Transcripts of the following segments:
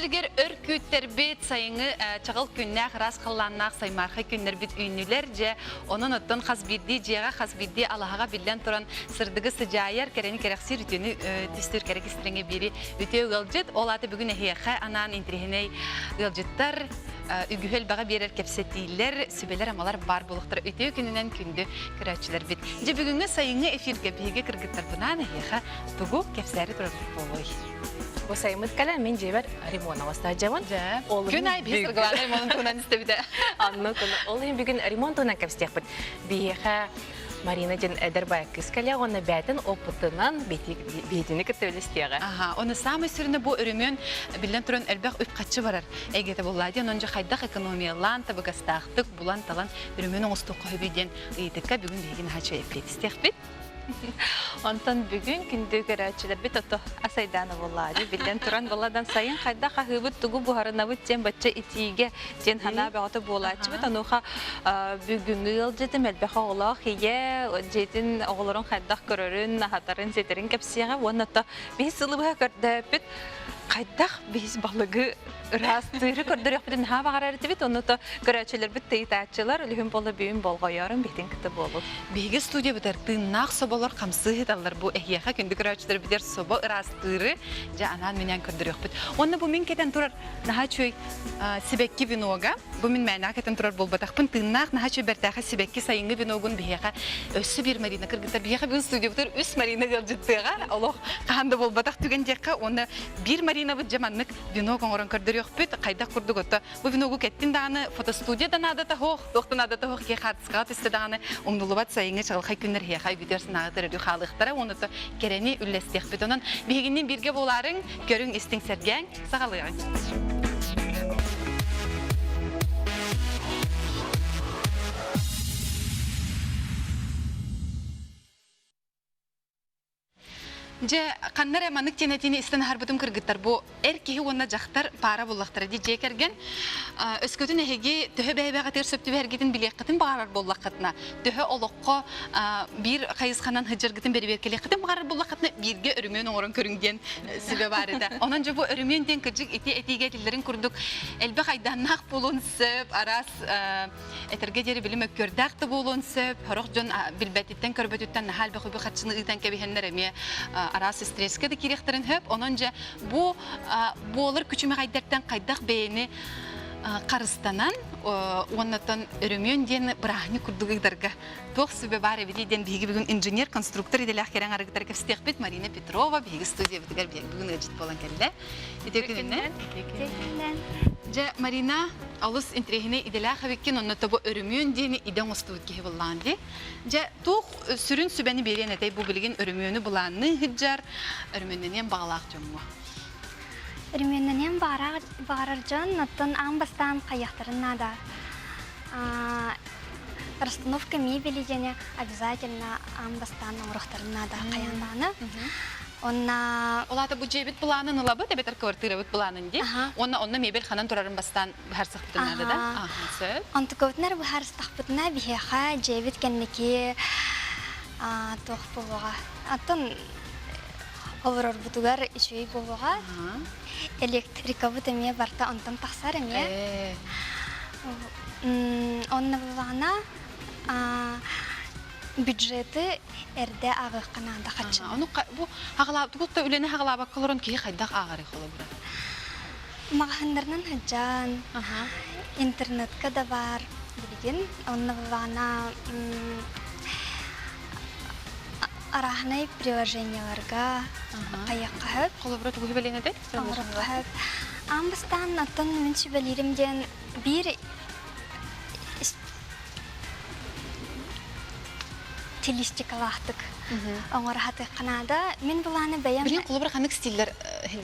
сиригэр өр күүттэрбит сайыҥҥы чаҕыл күннээх, ыраас халлааннаах саймаархай күннэрбит үүннүлэр. Дьэ, онон оттон хас биирдии дьиэҕэ, хас биирдии алаһаҕа биллэн туран сырдыгы сыдьаайар, кэрэни кэрэхсиир үтүөнү түстүүр кэрэ кистэлэҥи биири үтүө ыалдьыт. Ол аата бүгүн эһиэхэ анаан интэриэһинэй ыалдьыттар, үгүһү элбэҕи биэрэр кэпсэтиилэр, сүбэлэр-амалар баар буолуохтара. Үтүө күнүнэн күндү көрөөччүлэрбит. Дьэ, бүгүҥҥү сайыҥҥы эфиргэ биһиги кыргыттарбынаан эһиэхэ тугу кэпсээри турарбыт буолуой? Бу сайыммыт кэлэн мин дьиэбэр ремонт сылдьабын. Күн аайы биһи сыргылаана ремонун туһунан истэбитэ. Анны ол иһин бүгүн ремонт туһунан кэпсиэхпит. Биһиэхэ Марина диэн эдэр баай кыыс кэлиэх уонна бээтин опытынан биһитини кытта үлэстиэҕэ. Аха, оны самый сүрүнэ бу өрөмүөн биллэн туран элбэх үп-харчы барар эйгэтэ буолла диэн, онон дьэ хайдах экономиялаан табыгастаахтык булан-талан өрөмүөн оҥостуохха сөбүй диэн ыйытыкка бүгүн биһиги наһаа үчүгэй эппиэт истиэхпит. Онтон бүгүн күндү көрөөччүлэрбит ото асайдаана буоллаадьы биллэн туран баладан сайын хайдах аһыыбыт тугу буһарынабыт диэн бачча итиигэ диэн санаа бөҕөтө буолааччыбыт онуоха бүгүҥҥү ыалдьытым элбэх оҕолоох ийэ дьиэтин оҕолорун хайдах көрөрүн аһатарын ситэрин кэпсиэҕэ уонна то биһи сылы быһа көрдөөппүт хайдах биһис балыгы ыраастыыры көрдөрүөхпүтүн наһаа баҕарар этибит онно то көрөөччүлэрбит тыйытааччылар үлүһүн буолла бүгүн болҕойорун биһитин кытта буолу Биһиги студиябытыгар тыыннаах соболор хамсыы ыыталлар. Бу эһиэхэ күндү көрөөччүлэрбитигэр собо ыраастыыры дьэ анаан-минээн көрдөрүөхпүт. Уонна бу мин кэтэн турар наһаа үчүгэй сибэкки винога. Бу мин мээнэҕэ кэтэн турар буолбатахпын. Тыыннаах наһаа үчүгэй бэртээхэй сибэкки сайыҥҥы виногун биһиэхэ өссө биир Марина кыргыттар. Биһиэхэ бүгүн студиябытыгар үс Марина ыалдьыттыаҕа. Олох хаһан да буолбатах түгэн диэххэ. Уонна биир Маринабыт дьэ маннык венок оҥорон көрдөрүөхпүт. Хайдах курдук ото Бу веногу кэттин даҕаны фотостудия да наадата суох, туох да наадата суох киһи хаартыскаҕа түстэ даҕаны умнуллубат сайыҥҥы чаҕылхай күннэр эһиэхэ бүтэр санааҕытыгар өрүү хаалыахтара уонна кэрэни үллэстиэхпит. Онон биһигинниин бииргэ буолаарыҥ, көрүҥ, истиҥ, сэргээҥ, саҕалыаҕыҥ. Дьэ, ханна эрэ маннык диэн этиини истэн аһарбытым кыргыттар бу эр киһи уонна дьахтар паара буллахтара дии дьиэ кэргэн. Өскөтүн эһиги төһө бэйэ-бэйэҕитигэр сөп түбэһэргитин билиэххитин баҕарар буоллаххытына, төһө олоххо биир хайысханан сылдьаргытын бэрэбиэркэлиэххитин баҕарар буоллаххытына, бииргэ өрөмүөн оҥорон көрүҥ диэн сүбэ баар этэ. Онон дьэ бу өрөмүөн диэн кырдьык ити этиигэ этиллэрин курдук элбэх айдааннаах буолуон сөп, араас Этэргэ диэри били мөккүөрдээх да буолуон сөп, сорох дьон билбэтиттэн, көрбөтүттэн наһаа элбэх үбү харчыны ыытан кэбиһэннэр эмиэ араас стресскэ да киириэхтэрин сөп. Онон дьэ бу буолар күчүмэҕэйдэртэн хайдах бэйэни харыстанан уоннаттан өрөмүөн диэн бырааһынньык курдук ыытарга туох сүбэ баар эбитий диэн биһиги бүгүн инженер-конструктор идэлээх кэрэн арыгытар кэпсэтиэхпит Марина Петрова биһиги студиябытыгар бүгүн ыалдьыт буолан кэллэ. Үтүө күнүнэн. Үтүө күнүнэн. Дьэ, Марина, олус интэриэһинэй идэлээх эбиккин, онно тобу өрөмүөн диэни идэ оҥостубут киһи буоллаҕын дии. Дьэ, туох сүрүн сүбэни биэриэн этэй бу билигин өрөмүөнү былаанныы сылдьар, өрөмүөннэниэн баҕалаах дьоҥҥо? Өрөмүөннэниэн баҕарар дьон, оттон аан бастаан хайыахтарын наада. Расстановка мебели диэни обязательно аан бастаан оҥоруохтарын наада хайаан даҕаны. Онна Ол аата бу дьиэбит былаанын ылабыт эбэтэр квартирабыт былаанын дии. Уонна онно мебель ханан турарын бастаан быһаарсахпытын наада да? Аха, сөп. Онтукабытынар быһаарыстахпытына биһиэхэ дьиэбит кэнники туох буолуоҕа. Оттон олорорбутугар үчүгэй буолуоҕа. Электрикабыт эмиэ барыта онтон тахсар эмиэ. Онно буоллаҕына бюджеты эрдэ ааҕыахха наада хаччыны. Ону бу хаҕалаабыт да үлэни хаҕалаабакка олорон киһи хайдах ааҕарый холобура? Маҕаһыыннарынан сылдьан, интернетка да баар билигин. Онно буоллаҕына арааһынай приложениеларга хайыахха сөп. Холобура тугу сүбэлиэн этэй? Оҥоруохха сөп. Аан бастаан оттон мин сүбэлиирим диэн биир стилистикалаахтык оҥоро сатыахха наада. Мин былааны бэйэм... Билин холобур ханнык стиллэр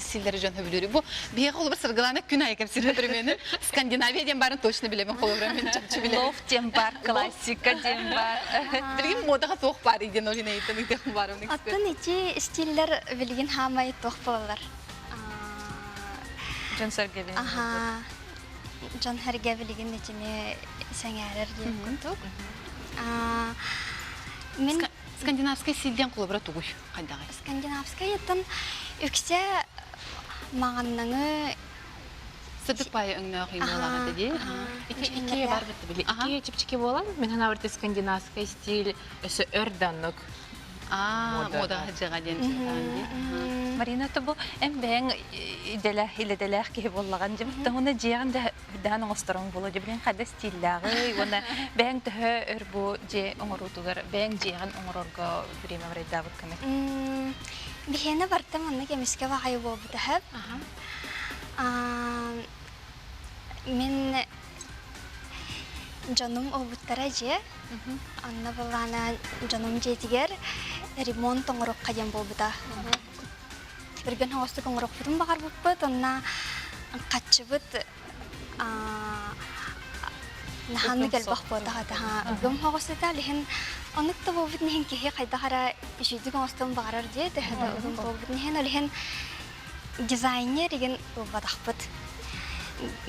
стиллэри дьон сөбүлүүр. Бу биһиэхэ холобур сыргылаана күн аайы кэпсиир примерно. Скандинавия диэн баарын точно билэбин холобура мин чахчы билэбин. Лофт диэн бар, классика диэн бар. Билигин модаҕа туох баар диэн ол иһин ыйтыах баарым эксперт. Оттон ити стиллэр билигин хаамай туох буолалар? Дьон сэргэбин. Аха. Дьон сэргэ билигин итини сэҥээрэр диэн курдук. Мин Скандинавскай стиль диэн холобура тугуй? Хайдаҕый? Скандинавскай атын үксэ маҕаннаҥы Сырдык паайы өҥнөөх буолаҕа этэ дии. Ити икки бар бит били. Икки чипчики буолан, мин санаабар скандинавскай стиль өссө өр даннык Аа, мода дьыҕа диэн дии. Марина, то бу эн бэйэҥ идэлээх илэдэлээх киһи буоллаҕын дьэ уонна дьиэҕин да даан оҥосторуҥ буолуо дьэ билин хайда стиллээҕий уонна бэйэҥ төһө өр бу дьиэ оҥоруутугар бэйэҥ дьиэҕин оҥорорго время барайдаабыккыный? Биһиэнэ барта манна кэмискэ баҕайы буолбута сөп. Мин дьонум ылбыттара дьиэ. Анна былаана дьонум дьиэтигэр ремонт оҥоруохха диэн буолбута. Өргөн оҥостук оҥоруохпутун баҕарбыппыт, онно хаччыбыт наһааннык элбэх буотах этэ. Ыргым оҕус этэ, лиһин оннук да буолбут иһин киһи хайдах эрэ үчүйдүк оҥостуон баҕарар дии, төһө да уһун буолбут иһин, ол иһин дизайнер игин ылбатахпыт.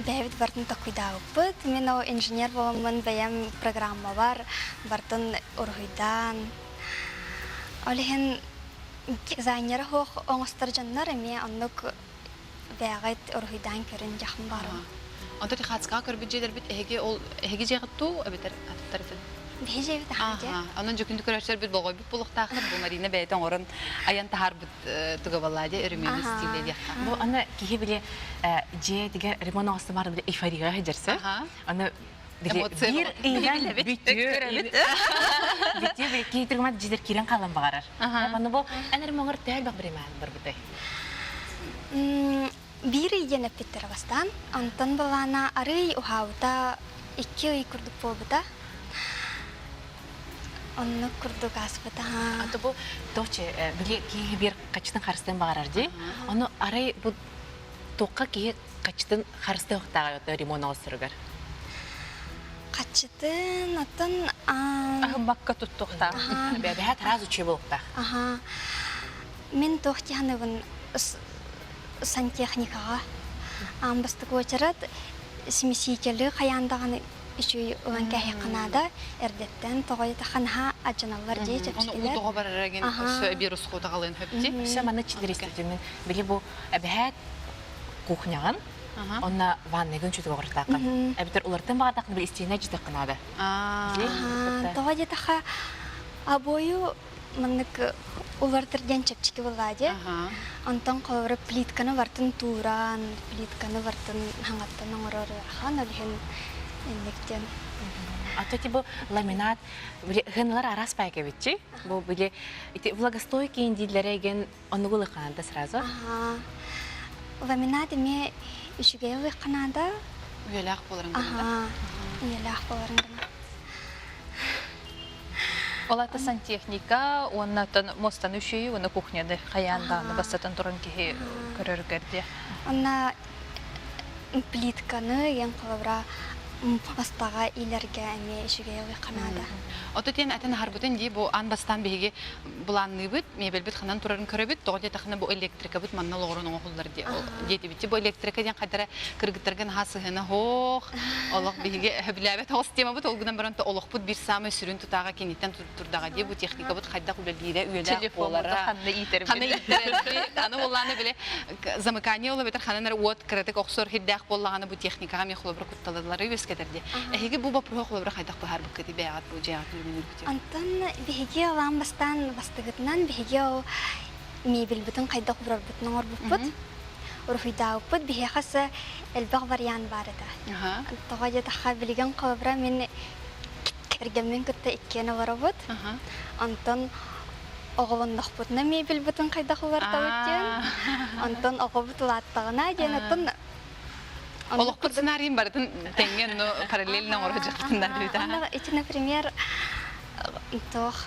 Бэйэбит бартын токуйдаабыппыт. Мин ол инженер буоламмын бэйэм программабар бартын уруһуйдаан. Ол иһин дизайнера суох оҥостор дьоннор эмиэ оннук бэйэҕит уруһуйдаан көрүн дьахым баарым. Онто Тихацкаҕа көрбүт дьиэлэрбит эһиги ол эһиги дьиэҕит дуу эбэтэр атыттар этин? Биһи дьиэбит аһаа дьиэ. Онон дьүкүндү көрөөччүлэрбит болҕойбут буолуохтаахтар. Бу Марина бэйэтэ оҥорон айан таһаарбыт туга балладе өрөмүөнү стиле диэххэ. Бу аны киһи били дьиэтигэр ремонт оҥостомар били эйфорияҕа сылдьарса. Аны били биир ыйынан бүтүө бүтүө били киһи түргэмат дьиэлэр киирэн хаалан баҕарар. Аны бу эн ремоҥҥор төһө элбэх бириэмэ барбытай? Биир ый диэн эппиттэрэ бастаан. Онтон былаана арыый уһаабыта 2 ый курдук буолбута. Оннук курдук ааспыта. Аты бу тохче били киһи биир хачытын харыстыан баҕарар дии. Ону арай бу туохха киһи хачытын харыстыахтааҕа ремонт оҕостуругар? Хаччытын оттон Аһыммакка туттуохтаах. Бэбэһэ сразу үчүгэй буолуохтаах. Аха. Мин туох дии сантехникаҕа аан бастакы уочарат смесители хайаан даҕаны үчүгэй ылан кээһиэххэ наада. Эрдэттэн тоҕо диэтэххэ наһаа алдьаналлар дии Ону уу чэпчэкилэр. тоҕо барара гин өссө вирус хотаҕалыан хөп дии. Өссө манна чилириститимин били бу эбэһээт кухняҕын онно ванныйгын чүтүк оҕортааххын. Эбэтэр улартан баҕатаххын били истиэнэ дьитэххин наада. Тоҕо диэтэххэ обою маннык уларытар диэн чэпчэки буоллаа дии. Онтон холобура плитканы бартын тууран, плитканы бартын хаҥаттан оҥорор ыарахан, ол иһин инник диэн. А то бу ламинат хыналар араас пайка эбитчи. Бу били ити влагостойкий дииллэрэ еген оннугу ылыхханаада сразу. Аха. Ламинат эмиэ үчүгэй ылыахханаада. Үйэлээх буоларын гына. Аха. Үйэлээх буоларын гына. Ол ата сантехника уонна оттон муостаны үшүйүү уонна кухняны хайаан даҕаны бастатан туран киһи көрөрүгэр диэ. Онно плитканы ең холобура астаҕа иилэргэ эмиэ үчүгэй ылыахха наада. Ото тиэн этэн аһарбытын дии бу аан бастаан биһиги былаанныыбыт, мебельбит ханан турарын көрөбүт, тоҕо диэтэххинэ бу электрикабыт манна олоҕуран оҥоһуллар диэтибит. Бу электрика диэн хайдара кыргыттарга наһаа сыһыана суох, олох биһиги сөбүлээбэт оҕус темабыт, ол гынан баран олохпут биир саамай сүрүн тутааҕа киниттэн турдаҕа дии, бу техникабыт хайдах үлэлиирэ, үйэлээх буолара. Ханна иитэрбит. Ханна иитэрбит. Аны буоллаҕына били замыкание ол эбэтэр ханан эрэ уот кыратык охсор хирдээх буоллаҕына бу техникаҕа эмиэ холобура кутталылары үөскэтэр дии. Эһиги бу боппуруоһу холобура хайдах быһаарбыккытый бэйэҕит бу дьиэҕит үлүнүргүтүй? Онтон биһиги олаан бастаан бастыгытынан биһиги ол мебельбытын хайдах уурарбытын оҥорбуппут. Уруһуйдаабыппыт биһиэхэ өссө элбэх вариант баар этэ. Тоҕо диэтэххэ билигин холобура мин кэргэммин кытта иккиэн олоробут. Онтон оҕолоннохпутуна мебельбытын хайдах уларытабыт диэн. Онтон оҕобут улааттаҕына диэн оттон Олохпут сценарийын барытын тэҥҥэ онно параллельно оҥоро дьахтыннар Онно ити, например, туох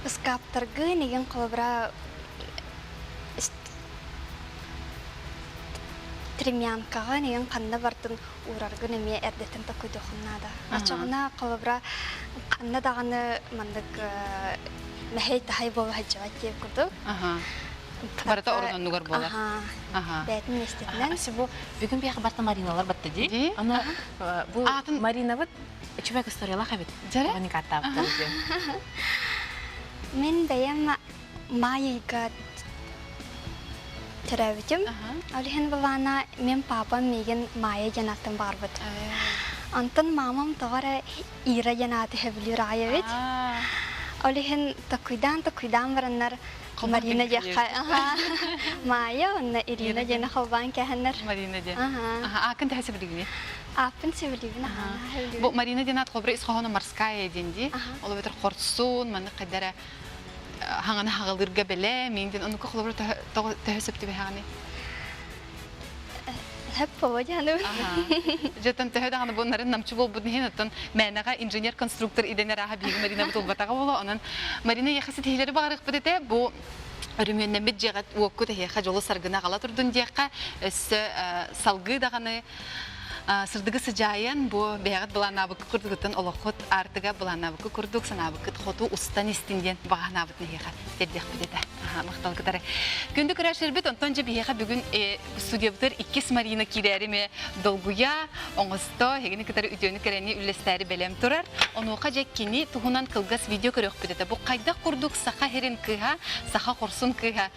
ыскааптаргын игин холобура стремянкаҕын игин ханна бардын уураргын эмиэ эрдэттэн такуйдуоххун наада. Оччоҕуна холобура ханна даҕаны маннык мэһэй-таһай буола сылдьыбат диэн курдук. Барыта орун-оннугар буолар. Бэйэтин миэстэтинэн. Асы бу бүгүн биһиэхэ барта Мариналар батта дии. Аны бу Маринабыт үчүгэй историялаах эбит. Дьэрэ? Оҕону кааттаабыттар диэн. Мин бэйэм маай ыйга төрөөбүтүм. Ол иһин былаана мин папам миигин Майя диэн ааттан баҕарбыт. Онтон мамам тоҕо эрэ Ира диэн ааты сөбүлүүр аҕай эбит. Ол иһин токуйдаан-токуйдаан бараннар Марина диэххэ Майя уонна Ирина диэни холбоон кээһэннэр. Марина диэн. Ааккын төһө сөбүлүүгүнүй? Ааппын сөбүлүүбүн, аһаа. Бу Марина диэн аат холобура ис хоһооно морская диэн дии. Ол эбэтэр хорсун, маннык хайда эрэ хаҥаны хаҕылыырга бэлэм, мин диэн оннука холобура төһө сөп түбэһэҕиний? Хөп буолуо диэханыбын. Дьэтэн төһө даҕаны бу нарын намчы буолбут иһин, оттон мээнэҕэ инженер-конструктор идэнэр ааһа биһиги Маринабыт ылбатаҕа буолуо. Онон Марина эйиэхэ ситиһиилэри баҕарыахпыт этэ. Бу өрөмүөннэммит дьиэҕит уоккут эһиэхэ дьолу-саргыны аҕала турдун диэххэ, өссө салгыы даҕаны сырдыгы сыдьаайан бу бэйэҕит былааннаабыккыт курдугуттан олоххут аартыга былааннаабыккыт курдук санаабыккыт хоту устан истин диэн баҕа санаабытын эһиэхэ тиэрдиэхпит этэ. Махтал кытары. Күндү көрөөччүлэрбит, онтон дьэ биһиэхэ бүгүн студиябытыгар иккис Марина киирээри эмиэ долгуйа, оҥосто, эһигини кытары үтүөнү кэрэни үллэстээри бэлэм турар. Онуоха дьэ кини туһунан кылгас видео көрүөхпүт этэ. Бу хайдах курдук саха сирин кыыһа, саха хорсун кыыһа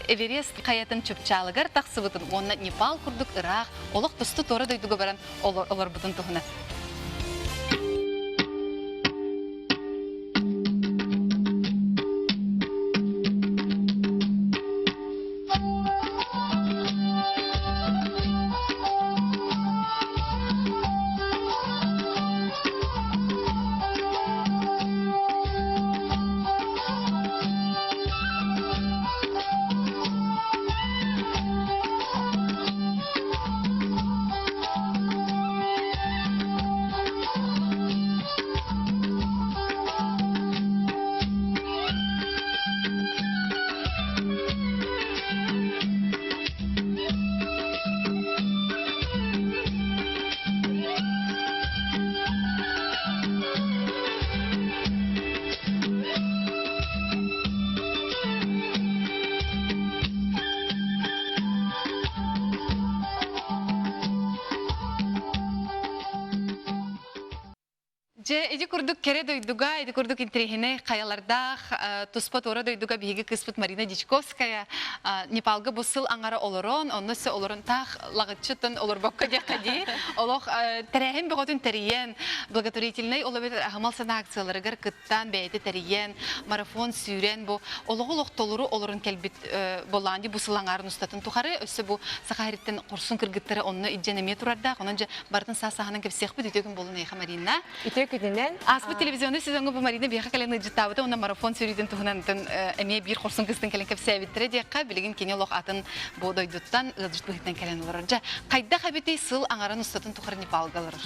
Эверест хайатын чыпчаалыгар тахсыбытын уонна Непал курдук ыраах, олох тусту-туора дойдуга баран олорбутун туһунан. Дьэ, ити курдук кэрэ дойдуга, ити курдук интэриэһинэй хайалардаах туспа туора дойдуга биһиги кыыспыт Марина Дьячковская Непалга бу сыл аҥара олорон, онно өссө олорон таах лаҕыччыттан олорбокко диэххэ дии. Олох тэрээһин бөҕөтүн тэрийэн, благотворительнай ол эбэтэр аһымал санаа акцияларыгар кыттан, бэйэтэ тэрийэн, марафон сүүрэн бу олоҕу олох толору олорон кэлбит буоллаҕын дии бу сыл аҥаарын устатын тухары өссө бу Саха сириттэн хорсун кыргыттары онно илдьэн эмиэ турардаах. Онон дьэ барытын саас-сааһынан кэпсиэхпит. Үтүө күн буолун эйиэхэ, Марина. Үтүө күнүнэн. Ааспыт телевизионный сезоҥҥа бу Марина биһиэхэ кэлэн ыалдьыттаабыта уонна марафон сүүрүүтүн туһунан эмиэ биир хорсун кыыстын кэлэн кэпсээбиттэрэ диэххэ, билигин кини олох атын бу дойдуттан ыалдьыт быһыытынан кэлэн олорор. Дьэ, хайдах эбитий сыл аҥарын устатын тухары Непалга олорор?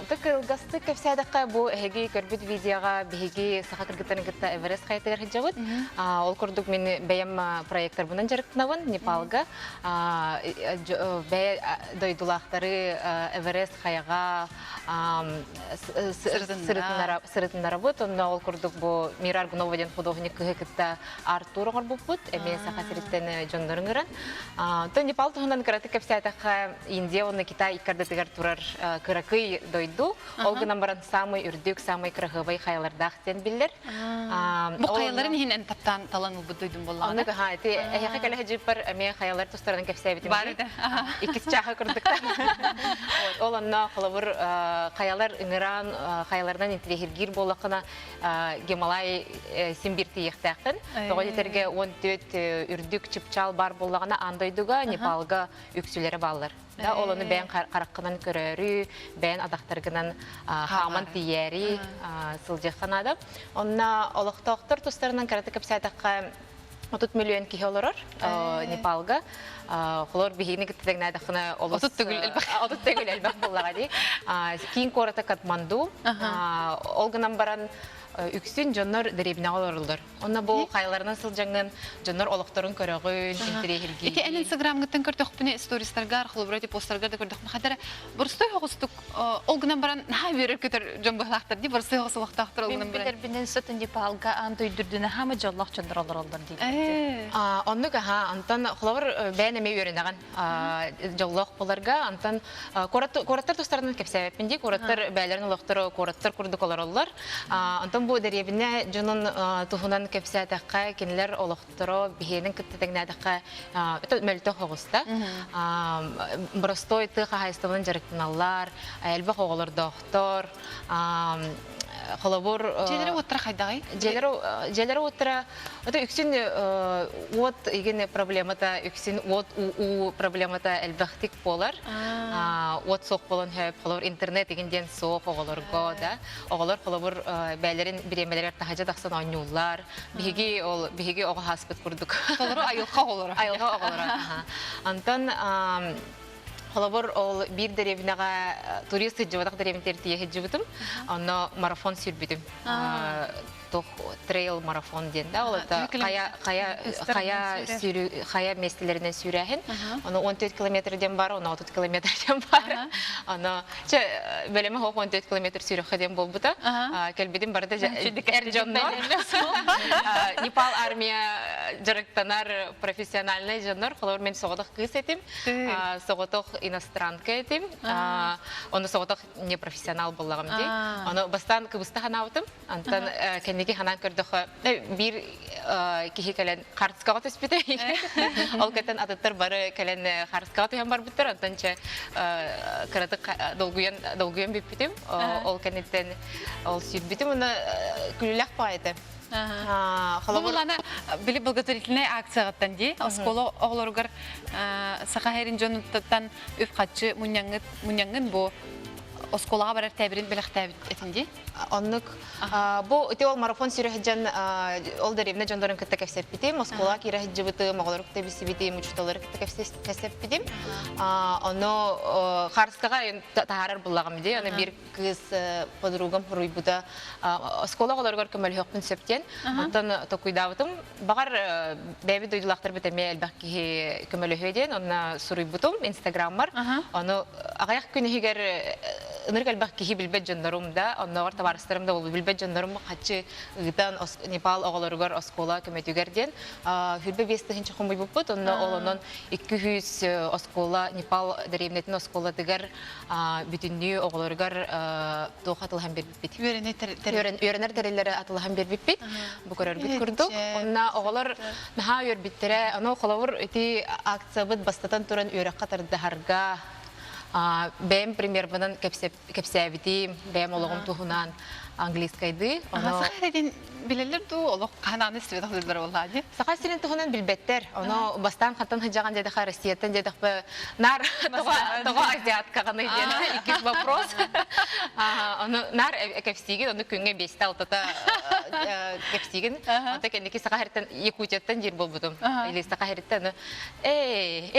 Ты кылгастык кэпсээдэххэ бу эһиги көрбүт видеоҕа биһиги саха кыргыттарын кытта Эверест хайатыгар сылдьабыт. Ол курдук мин бэйэм проекторбунан дьарыктанабын Непалга. Бэйэ дойдулаахтары Эверест хайаҕа сырытыннарабыт. Онно ол курдук бу Мира Аргунова диэн художник кыһы кытта Артур оҥорбуппут. Эмиэ Саха сириттэн дьоннорун ыҥыран. То Непал туһунан кыратык кэпсээтэххэ, Индия уонна Китай икки ардытыгар турар кыракый дойду. Ол гынан баран самый үрдүк, самый кыраһыабай хайалардаах диэн биллэр. Бу хайаларын иһин эн таптаан талан ылбыт дойдум буоллаҕына. Оннук аха, ити эһиэхэ кэлэ сылдьыппар эмиэ хайалар тустарынан кэпсээбитим. Бар этэ. Иккис чааһы курдуктан. Ол онно холобур хайалар ыҥыраан хайаларынан интириэһиргиир буоллаххына Гималай син биир тиийиэхтээххин. Тоҕо диэтэргэ 14 үрдүк чыпчаал баар буоллаҕына аан дойдуга, Непалга үксүлэрэ бааллар. Да, ол ону бэйэҥ хараххынан көрөөрү, бэйэн атахтаргынан хааман тиийээри сылдьыахха наада. Онно олохтоохтор тустарынан кыратык кэпсээтэххэ, 30 миллион киһи олорор Непалга. Холор биһигини кытта тэҥнээтэххинэ олус 30 төгүл элбэх. 30 төгүл элбэх буоллаҕа дии. Киин куората Катманду. Ол гынан баран үксүн дьоннор дэриэбинэҕэ олороллор. Онно бу хайаларынан сылдьаҥҥын дьоннор олохторун көрөҕүн, интэриэһиргиигин. Ити эн инстаграмҥыттан көрдөхпүнэ стористаргар, холобура ити посттаргар да көрдөхпүнэ хадара боростой соҕустук ол гынан баран наһаа үөрэр-көтөр дьон быһалаахтар дии боростой соҕус олохтоохтор ол гынан баран. Билэрбинэн сытын Непалга аан дойдурдуна хаама дьоллоох дьоннор олороллор дииллэр. Оннук аха, онтон холобур бэйэн эмиэ үөрэнэҕин дьоллоох буоларга, онтон куораттар тустарынан кэпсээбэппин дии, куораттар бэйэлэрин олохторо куораттар курдук олороллор. Онтон Онтон бу дэриэбинэ дьонун туһунан кэпсээтэххэ, кинилэр олохторо биһиэнин кытта тэҥнээтэххэ мөлтөх оҕуста. Боростуой тыа хаһаайыстыбанан дьарыктаналлар, элбэх оҕолордоохтор. Холобур Дьиэлэрэ уоттара хайдаҕый? Дьиэлэрэ уоттара это үксүн уот игин проблемата үксүн уот уу проблемата элбэхтик буолар. Уот суох буолан хөп, холобур интернет игин диэн суох оҕолорго да. Оҕолор холобур бээлэрин бириэмэлэригэр таһырдьа тахсан оонньууллар. Биһиги ол биһиги оҕо хааспыт курдук. Толору айылҕа оҕолоро. Айылҕа оҕолоро. Онтон Холобур, ол биир дэриэбинэҕэ турист сылдьыбатах дэриэбинэтигэр тиийэ сылдьыбытым. Онно марафон сүүрбүтүм. Туох трейл марафон диэн да, ол это хайа хайа хайа сүүрүү хайа миэстэлэринэн сүүрээһин. Ону 14 километр диэн бар, ону 30 километр диэн бар. Ону чэ бэлэмэ хоох 14 километр сүүрөххө диэн буолбута. Кэлбитим барыта эр дьоннор. Непал армия дьарыктанар профессиональный дьоннор. Холобур, мен соҕотох кыыс этим. Соҕотох иностранка этим. Ону соҕотох не профессионал буоллаҕым дии. Ону бастаан кыбыста ханаабытым. Антон кэнники ханаан көрдөххө биир киһи кэлэн хартыскаҕа түспүтэ. Ол кэтэн атыттар бары кэлэн хартыскаҕа түһэн барбыттар. Онтон чэ кыратык долгуйан долгуйан бүппүтүм. Ол кэнниттэн ол сүүрбүтүм. Уна күлүлэх баҕайы Бу булана били благотворительнай акцияҕыттан дии оскуола оҕолоругар саха сирин дьонуттан үп-харчы мунньаҥҥыт мунньаҥҥын бу оскуолаҕа барар тээбирин бэлэхтээбит этин дии. Оннук. Бу ити ол марафон сүүрэ сылдьан ол дэриэбинэ дьоннорун кытта кэпсэппитим, оскуолаҕа киирэ сылдьыбытым, оҕолору кытта билсибитим, учууталлары кытта кэпсэппитим. Ону хаарыскаҕа таһаарар буллаҕым дии. Аны биир кыыс подругам суруйбута оскуола оҕолоругар көмөлөһүөхпүн сөп диэн. Онтон токуйдаабытым. Баҕар бэйэбит дойдулаахтарбыт эмиэ элбэх киһи көмөлөһүө диэн онно суруйбутум инстаграммар. Ону аҕыйах күн иһигэр ынырык элбэх киһи билбэт дьоннорум да, оннооҕор табаарыстарым да билбэт дьоннорум хаччы ыытан Непал оҕолоругар оскуола көмөтүгэр диэн 25 тыһыынча хомуйбуппут. Онно ол онон 200 оскуола Непал дэриэбинэтин оскуолатыгар бүтүннүү оҕолоругар туох атылаһан биэрбиппит. Үөрэнэр тэриллэри атылаһан биэрбиппит. Бу көрөргүт курдук. Онно оҕолор наһаа үөрбүттэрэ. Ону холобур ити акциябыт бастатан туран үөрэххэ тардаһарга бэйэм примербынан кэпсээбитим, бэйэм олоҕум туһунан английскайдыы. Саха сирин билэллэр дуу, олох ханааны истибэтэх дыллар буоллаа дии. Саха сирин туһунан билбэттэр. Ону бастаан хантан сылдьаҕын диэтэхэ, Россияттан диэтэхпэ, наар тоҕо азиаткаҕыный диэн иккис вопрос. Ону наар кэпсиигин, ону күҥҥэ биэстэ алтата кэпсиигин. Онто кэнники Саха сириттэн Якутияттан диир буолбутум. Или Саха сириттэн ону эй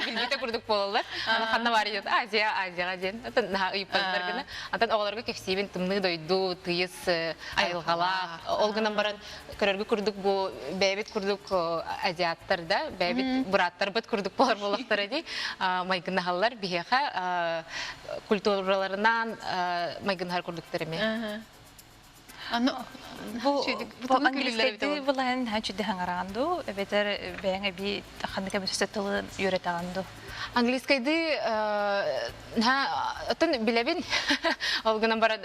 билбитэ курдук буолаллар. Аны ханна баар диэн Азия, Азияҕа диэн. Атын наһаа ыйыппаттар гына. Антон оҕолорго кэпсиибин тымныы дойду, тыйыс айылҕалаах. Ол гынан баран көрөргө курдук бу бэйэбит курдук азиаттар да, бэйэбит бырааттарбыт курдук буолар буоллахтара дии майгыннаһаллар биһиэхэ культураларынан майгыннаһар курдуктар эмиэ. Аны бу английскайдыы былаһын чүдэ хаҥараҕын дуу, эбэтэр бэйэҥ эбии ханнык эмэ тылы үөрэтэҕин дуу? Английскайдыы оттон билэбин. Ол гынан баран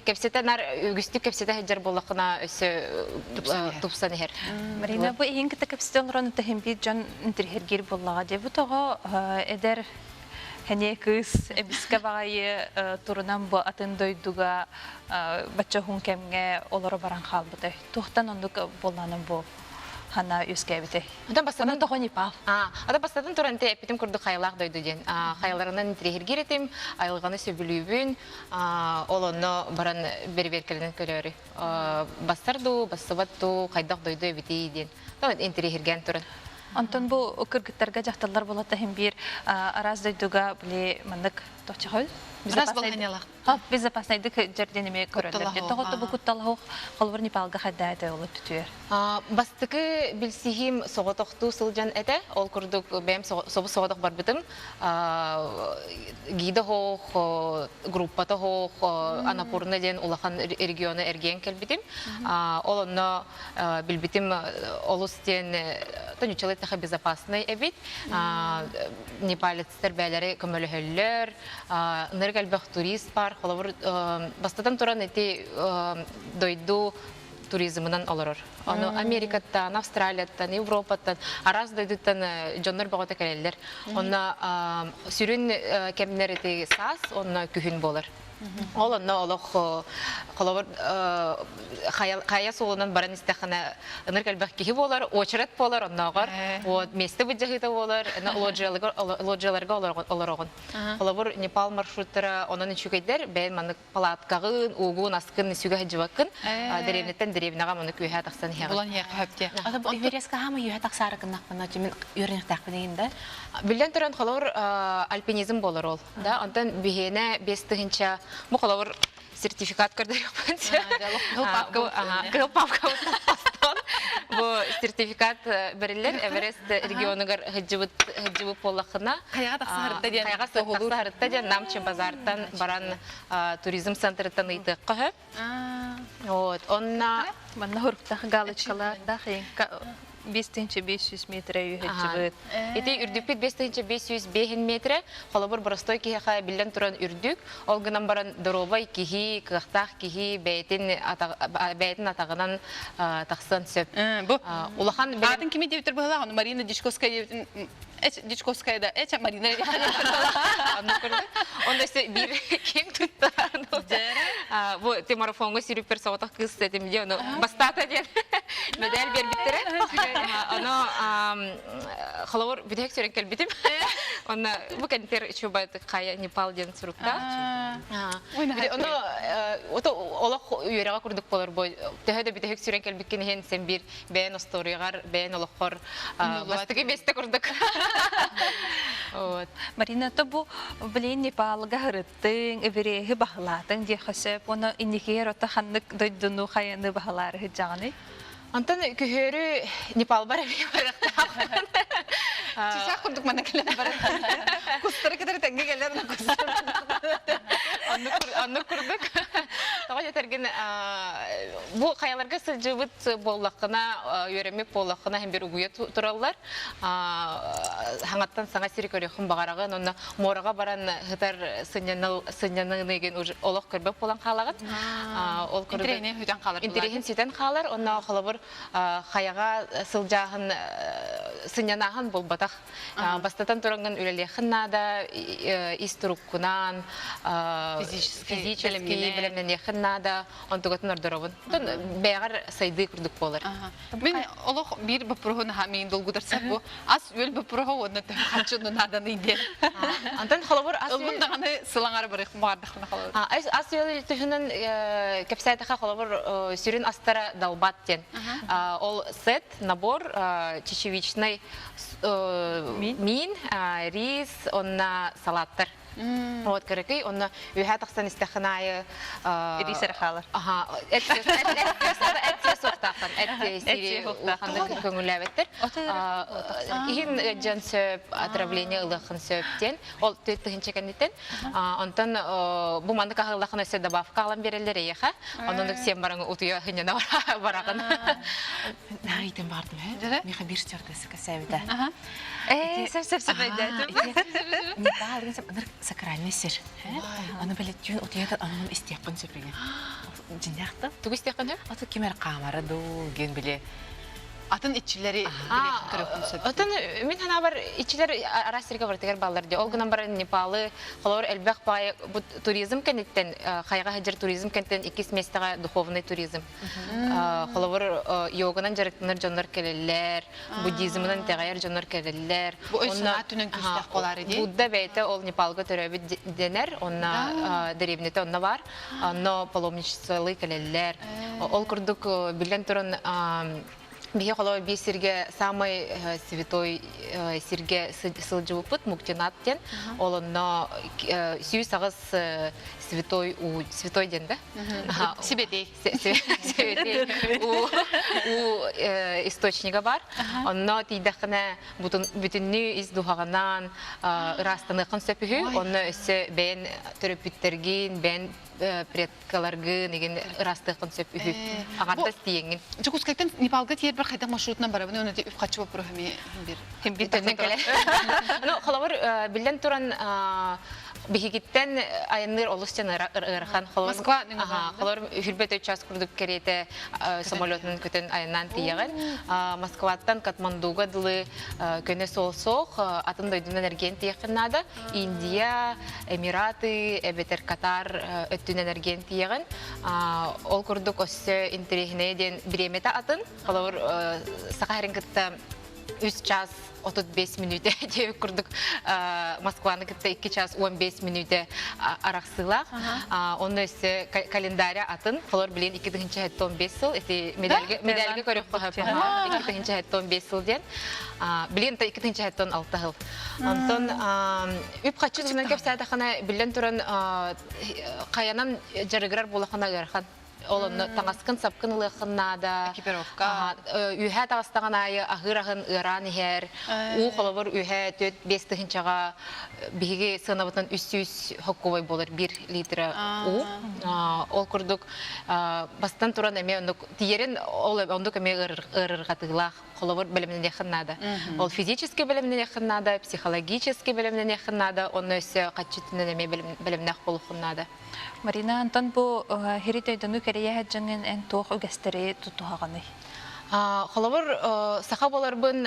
кэпсэтэ нар үгүстүк кэпсэтэ сылдьар буоллаххына өссө тупсан иһэр. Марина, бу иһин кытта кэпсэтэ олорон тэһин биир дьон интириһиргиир буоллаҕа дии. Бу тоҕо эдэр Хэние кыыс эбискэ баҕайы турунан бу атын дойдуга бачча уһун кэмҥэ олоро баран хаалбытай. Туохтан оннук буоллаҕына бу хана үөскээбитэй? Оттон бастатан Онон тоҕо Непал? Ата бастатан туран те эппитим курдук хайалаах дойду диэн. Хайаларынан интириэһиргиир этим, айылҕаны сөбүлүүбүн, ол онно баран бэрэбиэркэлэнэн көрөөрү. Бассар дуу, бассыбат дуу, хайдах дойду эбитий диэн. Интириэһиргээн туран. Онтон бу кыргыттарга дьахталлар буолата иһин биир араас дойдуга били маннык тохчохой Араас балаһыанньалаах. Безопаснайдык дьэрдин эмиэ көрөллөр. Тоҕо бу кутталаһуох холобур Непалга хайдаа этэ ол түтүөр. Бастакы билсиһиим соҕотохтуу сылдьан этэ. Ол курдук бэйэм собус соҕотох барбытым. Гида хоох, группата хоох, Анапурна диэн улахан региону эргийэн кэлбитим. Ол онно билбитим олус диэн тонючалый таха безопасный эбит. Непалецтэр бээлэри көмөлөһөллөр. Ынырык элбэх турист бар. Холобур, бастатан туран ити дойду туризмынан олорор. Ону Америкаттан, Австралияттан, Европаттан, араас дойдуттан дьоннор бөҕөтө кэлэллэр. Онно сүрүн кэмнэр ити саас, онно күһүн буолар. Ол онно олох холобур хайа суолунан баран истэххинэ ынырык элбэх киһи буолар, уочарат буолар оннооҕор, вот место былдьаһыыта буолар, лоджияларга олороҕун. Холобур, Непал маршруттара онон үчүгэйдэр, бэйэн маннык палаткаҕын, уугун, аскын сүгэ сылдьыбаккын, дэриэбинэттэн дэриэбинэҕэ маннык үөһэ тахсан иһэҕин. Булан иһиэххэ сөп дии. Ата бу Эверестка хаама үөһэ тахсаары гыннахпына, мин үөрэнэхтээхпин иһин да. Биллэн туран, холобур, альпинизм буолар ол. Да, онтон биһиэнэ 5000 бу холобур сертификат көрдөрүөхпүн Кыһыл папка кыһыл папка постон бу сертификат бэриллэр Эверест регионугар сылдьыбыт сылдьыбыт буоллаххына Хайаҕа тахса диэн хайаҕа тахса харытта диэн Намчы базартан баран туризм центрыттан ыйтыахха сөп вот онна Манна хуруктах галочкалардаах 5500 метрэ үһүччүбүт. Ити үрдүкпүт 5505 метрэ, холобур боростой киһиэхэ биллэн туран үрдүк, ол гынан баран доруобай киһи, кыахтаах киһи бэйэтин бэйэтин атаҕынан тахсан сөп. Бу улахан аатын кими диэбиттэр быһалаах, ону Марина Дичковская диэбитин Дичковская да, эчэ Марина Онно өссө биир киэҥ тутта. Бу ти марафоҥҥа сүүрүппэр соҕотох кыыс этим дии, ону бастаата диэн медаль биэрбиттэрэ. Ону холобур бүтэһик сүрэн кэлбитим. Онно бу кэнтер чубай хайа Непал диэн суруктаах. Ону ото олох үөрэҕэ курдук болор бу төһө да бүтэһик сүрэн кэлбиккин иһин сен биир бэйэн остуоруйаҕар, бэйэн олоххор бастакы миэстэ курдук. Вот. Марина, то бу блин Непалга һырыттыҥ, Эвереһи баһылаатыҥ диэххэ сөп. Уонна инникигэр ото ханнык дойдуну хайаны баһылаары сылдьаҕыный? Онтон күһүөрү Непалбар эмиэ барыахтаахпын. Чычаах курдук манна кэлэн барар. Кустары кытары тэҥҥэ кэлэр, Оннук курдук. Тоҕо диэтэргин бу хайаларга сылдьыбыт буоллаххына, үөрэммит буоллаххына иһин бир угуйа тураллар. Хаҥаттан саҥа сири көрүөххүн баҕараҕын, онно муораҕа баран сытар сынньаныыгын олох көрбөт буолан хаалаҕын. Ол курдук Интэриэһин сүтэн хаалар. Интэриэһин сүтэн хаалар, онно холобур хайаҕа сылдьааһын сынньанааһын буолбатах. Бастатан тураҥҥын үлэлиэххин наада, ис туруккунаан, физически бэлэмнэниэххин наада, онтугатын ордоробун. Оттон бэйэҕэр сайдыы курдук буолар. Мин олох биир боппуруоһу наһаа миин долгутар сөп бу. Ас-үөл боппуруоһа уонна төһө харчыны нааданый диэн. Антон холобур ас Ыллым даҕаны сылаҥар барыах баҕардахпына холобур. Ас-үөл туһунан кэпсээтэхэ холобур сүрүн астара далбат диэн. Ол сет, набор чечевичный миин, рис, онна салаттар. Вот кыракый, онно үһэ тахсан истэххин аайы Рис эрэ хаалар. Аха, эт эт суохтааххын, эт сири улаханнык көҥүллээбэттэр. Иһин ыадьан сөп, отравление ылыаххын сөп диэн. Ол тыһынча кэнниттэн. Онтон бу маннык аһыллаххын өссө добавка аҕалан биэрэллэр эйиэхэ. Онон сиэн бараҥ утуйа сынньана бараҕын. Наайтын бардым, э? Миха бир стюардесса кэсээбитэ. Ээ, сөп сөп сөп өйдөөтүм. Непал деген ыныр сакральный сир. Аны били түүн утуйа анын истиэххин сөп деген. Дьиннэхтэ. Тугу истиэххин сөп? Аты ким эр хаамара дуу ген били Атын иччилэри көрөххүн сөп. Отон мин санаабар иччилэр араас сиргэ барытыгар бааллар дии. Ол гынан баран Непалы холобур элбэх баай бу туризм кэнниттэн хайаҕа сылдьар туризм кэнниттэн иккис миэстэҕэ духовный туризм. Холобур йоганан дьарыктанар дьоннор кэлэллэр, буддизмынан итэҕэйэр дьоннор кэлэллэр. Бу өй-санаа өттүнэн күүстээх буолаары дии. Будда бэйэтэ ол Непалга төрөөбүт дэнэр, онно дэриэбинэтэ онно баар. Онно паломничестволыы кэлэллэр. Ол курдук биллэн туран биһи холобур биир сиргэ самый святой сиргэ сылдьыбыппыт Муктинат диэн. Ол онно 108 святой уу святой диэн да? Сибэтей. Сибэтей уу источнига бар. Онно тиийдэххинэ бүтүннүү ис духаҕынан ыраастаныаххын сөп үһү. Онно өссө бэйэн төрөппүттэргин, бэйэн предкаларгын игин ыраастыаххын сөп үһү. Аҥардас тиийэҥҥин. Дьокуускайтан Непалга тиийэрбэр хайдах маршрутунан барабын уонна үп-харчы боппуруоһа эмиэ бир. Бир төннөн кэлэр. Ну, холобур, биллэн туран, Биһигиттэн айанныыр олус дьон ыарахан. Москва Холор хүрбэт өй час курдук кэриэтэ самолетунан көтөн айаннаан тиийэҕин. Москваттан Катмандуга дылы көнө суол суох, атын дойдунан эргиэн тиийэххин наада. Индия, Эмираты, эбэтэр Катар өттүнэн эргиэн тиийэҕин. Ол курдук өссө интэриэһинэйэ диэн бириэмэтэ атын. Холобур, Саха сирин кытта үс час 35 мүнүүтэ диэбит курдук Москваны кытта 2 час 15 мүнүүтэ арахсыылаах. Онно өссө календаря атын. Холор билин 2015 сыл ити медальга медальга көрөххө 2015 сыл диэн. Билин 2006 сыл. Онтон үп-харчы туһунан кэпсээтэххинэ биллэн туран хайанан дьарыгырар буолахына ыарахан. Ол онно таҥаскын-сапкын ылыаххын наада. Экипировка. Үөһээ таҕыстаҕын аайы аһыыр аһын ыараан иһэр. Уу холобур үөһээ 4-5 тыһыынчаҕа биһиги сыанабытынан 300 хоккубай буолар биир литра уу. Ол курдук бастан туран эмиэ оннук тиийэрин ол оннук эмиэ ыарырҕатыылаах холобур бэлэмнэниэххин наада. Ол физически бэлэмнэниэххин наада, психологически бэлэмнэниэххин наада, онно өссө хаччытынан эмиэ бэлэмнээх буолуоххун наада. Марина, Антон бу хири дойдуну кэрийэ сылдьаҥҥын эн туох үгэстэри тутуһаҕыный? Холобур, саха буоларбын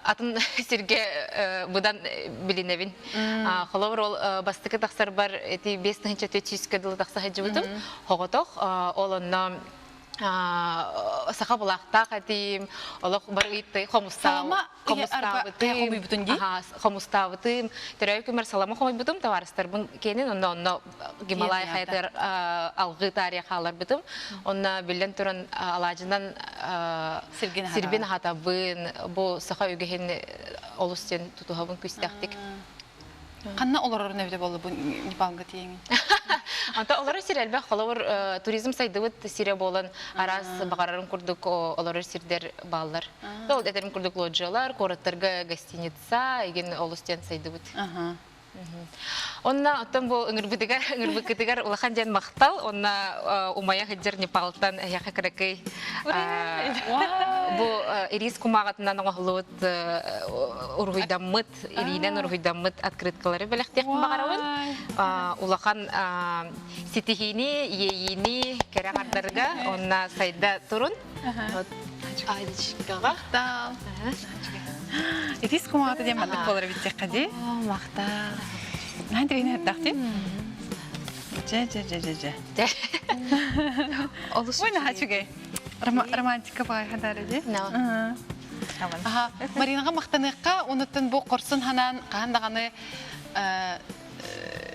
атын сиргэ быдан билинэбин. Холобур, ол бастакы тахсарбар ити 5400 дылы тахса сылдьыбытым. Хоҕотох, ол онно саха булаахтаах этим, олох бары ыйтты хомустаабытым. Хомустаабытым, төрөөбүт күммэр салама хомуйбутум, табаарыстарбын киэнин, онно онно Гималай хайатыгар алгыы таарыйа хааларбытым. Онно биллэн туран алаадьынан сирбин аһатабын, бу саха үгэһин олус диэн тутуһабын күүстээхтик. Ханна олорорун эбитэ буолла бу Непалга тиийэҥин? Онто олорор сир элбэх холобур туризм сайдыбыт сирэ буолан араас баҕарарын курдук олорор сирдэр бааллар. Ол этэрим курдук лоджиялар, куораттарга гостиница, игин олус диэн сайдыбыт. Онно оттон бу ыҥырбытыгар ыҥырбыккытыгар улахан диэн махтал. Онно умайа сылдьар Непалтан эһиэхэ кыракый бу ирис кумааҕытынан оҥоһуллубут уруһуйдаммыт илиинэн уруһуйдаммыт открыткалары бэлэхтиэхпин баҕарабын. Улахан ситиһиини, иэйиини кэрэ аҥардарга уонна сайда турун. Айдичкаҕа. Махтал. Итис кумаҕата диэн маннык буолар эбит диэххэ дии. Махтал. Наһаа интэриэһинэй эрдэхтин. Дьэ, дьэ, дьэ, дьэ, дьэ. Олус Ой, наһаа үчүгэй. Романтика баайха дары дии. Маринаҕа махтаныахха, онуттан бу хорсун ханаан хаһан даҕаны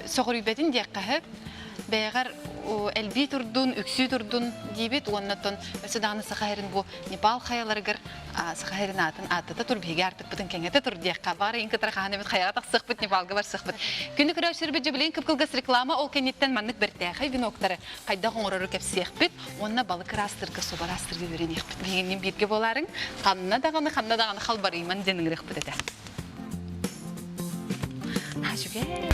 сөҕүрүйбэтин диэххэ бэйэҕэр элбии турдун, үксүү турдун диибит уоннаттан өссө даҕаны Саха сирин бу Непал хайаларыгар Саха сирин аатын ааттата тур, биһиги аартыкпытын кэҥэтэ тур диэххэ баар ыйын кытары хаһан эмит хайаҕа тахсыахпыт, Непалга барсыахпыт. Күнү көрөөччүлэрбит дьэ кып-кылгас реклама ол кэнниттэн маннык бэртээхэй виноктары хайдах оҥорору кэпсиэхпит уонна балык ыраастыырга, суба ыраастыырга үөрэниэхпит. Биһигинниин бииргэ буолаарыҥ, ханна даҕаны, ханна даҕаны халбарыйман диэн ыҥырыахпыт этэ. Үчүгэй.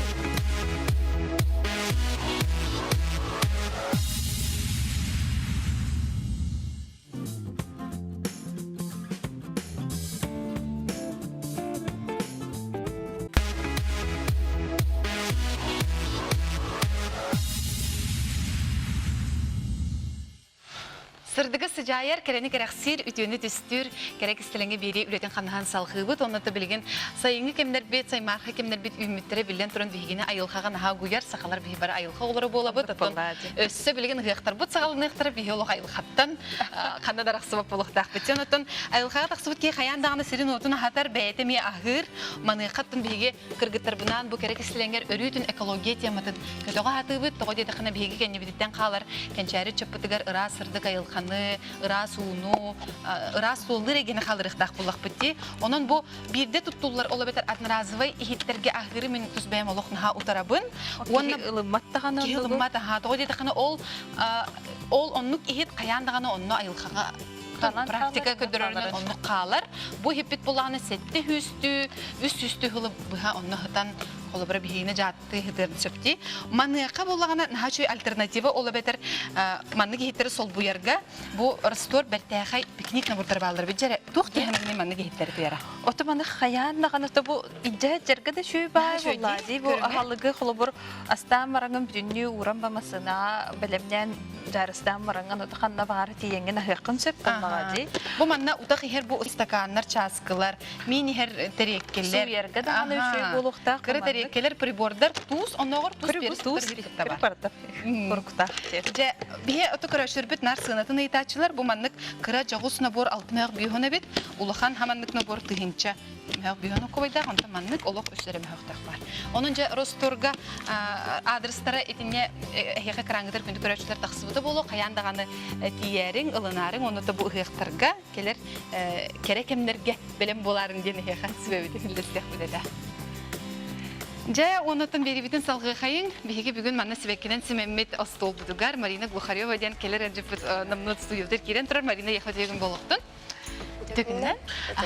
Сырдыгы сыдьаайар, кэрэни кэрэхсиир, үтүөнү түстүүр, кэрэ кистэлэҥи биэрии үлэтин хамнаһын салҕыыбыт. Онно да билигин сайыҥҥы кэмнэрбит, саймаархай кэмнэрбит үүммүттэрэ биллэн туран биһигини айылҕаҕа наһаа угуйар, сахалар биһи бары айылҕа оҕолоро буолабыт. Оттон өссө билигин ыһыахтарбыт саҕаланыахтара биһи олох айылҕаттан ханна да арахсыбат буолуохтаахпыт. Оттон айылҕаҕа тахсыбыт киһи хайаан даҕаны сирин-уотун аһатар, бэйэтэ эмиэ аһыыр. Маныаха оттон биһиги кыргыттарбынаан бу кэрэ кистэлэҥэр өрүүтүн экология тематын көтөҕө сатыыбыт. Тоҕо диэтэххинэ биһиги кэннибититтэн хаалар кэнчээри ыччаппытыгар ыраас сырдык айылҕаны, ыраас ууну, ыраас суоллуур эйгэни хаалларыахтаах буоллахпыт дии. Онон бу биирдэ туттуллар, ол эбэтэр одноразовай иһиттэргэ аһыыры мин тус бэйэм олох наһаа утарабын. Уонна ылыммат даҕаны киһи ылыммат аһаа. Тоҕо диэтэххинэ ол ол оннук иһит хайаан даҕаны онно айылҕаҕа практика көрдөрөрүнэн оннук хаалар. Бу иһиппит булааны сэттэ сүүстүү, үс сүүстүү сылы быһа онно сытан. Холобура биһигини дьааттыы ыһытыан сөптүү. Маныаха буоллаҕына наһаа үчүгэй альтернатива ол эбэтэр маннык иһиттэри солбуйарга бу Ростор бэртээхэй пикник набордара бааллар бит дьэрэ туох диэхэмэҥний маннык иһиттэри туйара? Ото маны хайаан даҕаны то бу идьэ дьэргэ да үчүгэй баай буоллаа дии бу аһалыгы холобур астаан бараҥын бүтүннүү ууран ба массыынаҕа бэлэмнээн дьаарыстаан бараҥын ото ханна баҕар тиийэҥҥин аһыаххын сөп буоллаҕа дии. Бу манна утах иһэр бу ыстакааннар, чааскылар, миин иһэр тэриэккэлэр. Суруйарга даҕаны үчүгэй буолуохтаах. Кыра тэриэккэлэр, прибордар, туус, оннооҕор туус туус барыта курукутаах. Дьэ, биһи ото көрөөччүлэрбит наар сыанатын ыйытааччылар бу маннык кыра дьоҕус набор алтымыах бүйүһүн эбит, улахан хаманнык набор тыһыынча мөһөх бүйүһүн оккубайдаах, онтон маннык олох үс эрэ мөһөхтөөх баар. Онон дьэ Росторга адрестара итинне эһиэхэ экраҥҥытыгар күндү көрөөччүлэр тахсыбыта буолуо, хайаан даҕаны тиийээриҥ, ылынаарыҥ, онно да бу ыһыахтарга кэлэр кэрэ кэмнэргэ бэлэм буолаарыҥ диэн эһиэхэ сүбэбитин үллэстиэхпит этэ. Дьэ, оннуттан биэрибитин салҕыахайыҥ. Биһиги бүгүн манна сибэккинэн симэммит остуолбутугар Марина Глухарева диэн кэлэр эрдьиппит намнуот студиябытыгар киирэн турар. Марина Яхотегын буолуохтун. Төгүннэн.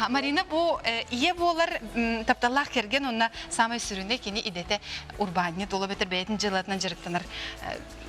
Марина бу ийэ буолар тапталлаах кэргэн уонна саамай сүрүнэ кини идэтэ урбаанньыт, ол эбэтэр бэйэтин дьыалатынан дьарыктанар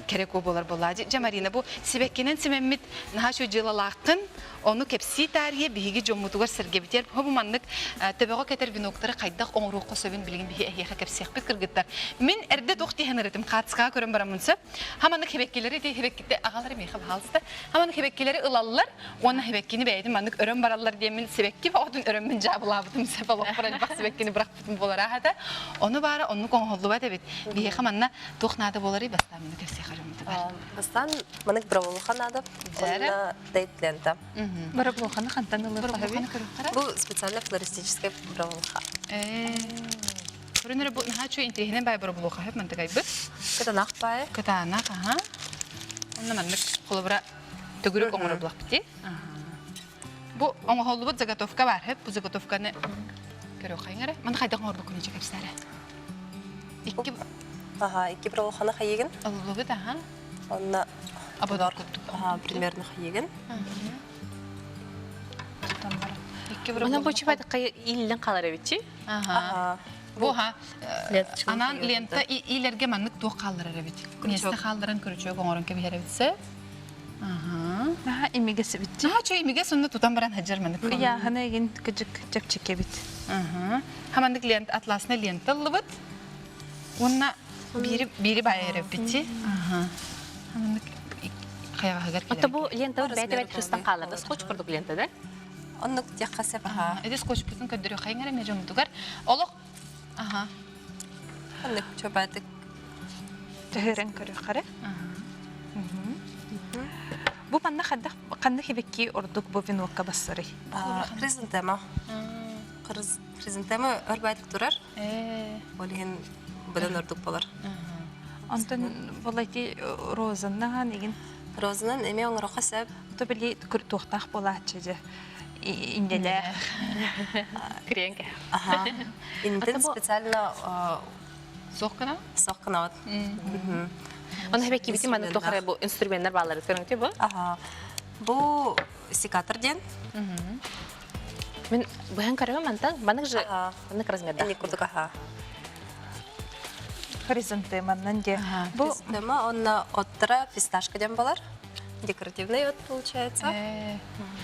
кэрэ куо буолар буоллаа. Дьэ, Марина, бу сибэккинэн симэммит наһаа үчүгэй дьыалалааххын, ону кэпсии таарыйа биһиги дьоммутугар сэргэбитигэр бу маннык төбөҕө кэтэр веноктары хайдах оҥоруохха сөбүн билигин биһи эһиэхэ кэпсиэхпит кыргыттар. Мин эрдэ туох диэһэн ырытым, хаацкаҕа көрөн бараммын сөп. Хаманнык хебеккилэри ити хебеккитте аҕалар миэхэ баһаалыста. Хаманнык хебеккилэри ылаллар уонна хебеккини бэйэтин маннык өрөн бараллар диэммин сибэкки бөҕөтүн өрөммүн дьаабылаабытым сөп олохпор элбэх сибэккини бырахпытым буолар аата. Ону баара оннук оҥоһуллубат эбит. Биһиэхэ манна туох наада буоларый бастаан маны кэпсиэхэ дьоммутугар. Бастаан маннык браволуха наада. Онно дейт лента. Браволуханы хантан ылыахха Бу специально флористическая браволуха. Көрүн эрэ бу наһаа үчүгэй интириэһинэй баай боробулуоха сөп мантыкайбыт. Кытаанах баай. Кытаанах, аха. Онно маннык холобура төгүрүк оҥоро булахпыт Бу оҥоһуллубут заготовка бар сөп. Бу заготовканы көрүөххэйиҥ эрэ. Маны хайдах оҥорбуккун ичэ кэпсээрэ. Икки Аха, икки браволуханы хайыгын. Ыллыбыт, аха. Онно Ободор курдук. Аха, примерно хайыгын. Онон бу чубадыкка ииллэн хаалар эбитчи. Аха. Бу ха анаан лента иилэргэ маннык туох хаалларар эбит. Миэстэ хаалларан күрүчүөк оҥорон кэбиһэр эбитсэ. Аха. Наһаа имигэс эбит. Наһаа чөй имигэс онно тутан баран хаджар маннык. Ыйааһына эгин кыдьык чэпчэки эбит. Аха. Хаманнык лента атласный лента ыллыбыт. Уонна биири биири баайар эбитчи. Аха. Хаманнык хайаҕаһыгар Ото бу лента бэйэтэ бэйэтэ хыстан хаалар. Скотч курдук лента да? Оннук диэххэ сөп аха. Ити скотчпутун көрдөрүөххэйиҥ эрэ эмиэ дьоммутугар. Олох аха. Оннук чобаатык. Төһөрөн көрүөххэ эрэ. Бу манна хайдах ханнык хибекки ордук бу венокка бассарый? Хризантема. Хризантема өр баайтык турар. Ол иһин быдан ордук болар. Онтон болайти розаннаан игин Розанан эмиэ оҥороххо сөп. То били туохтаах буолааччы дьэ иннэлээх. Кириэнкэ. Аха. Иннитин специально Суох гына? Суох гынабыт. Оны хэбэккибити маннык тохара бу инструменттар бааллар көрүҥтү бу? Аха. Бу секатор диэн. Мин быһан көрөбүн мантан маннык же маннык размердаах. Инник курдук аха. Хризантеманнан диэ. Бу Хризантема онно оттара фисташка диэн болар. Декоративный от получается.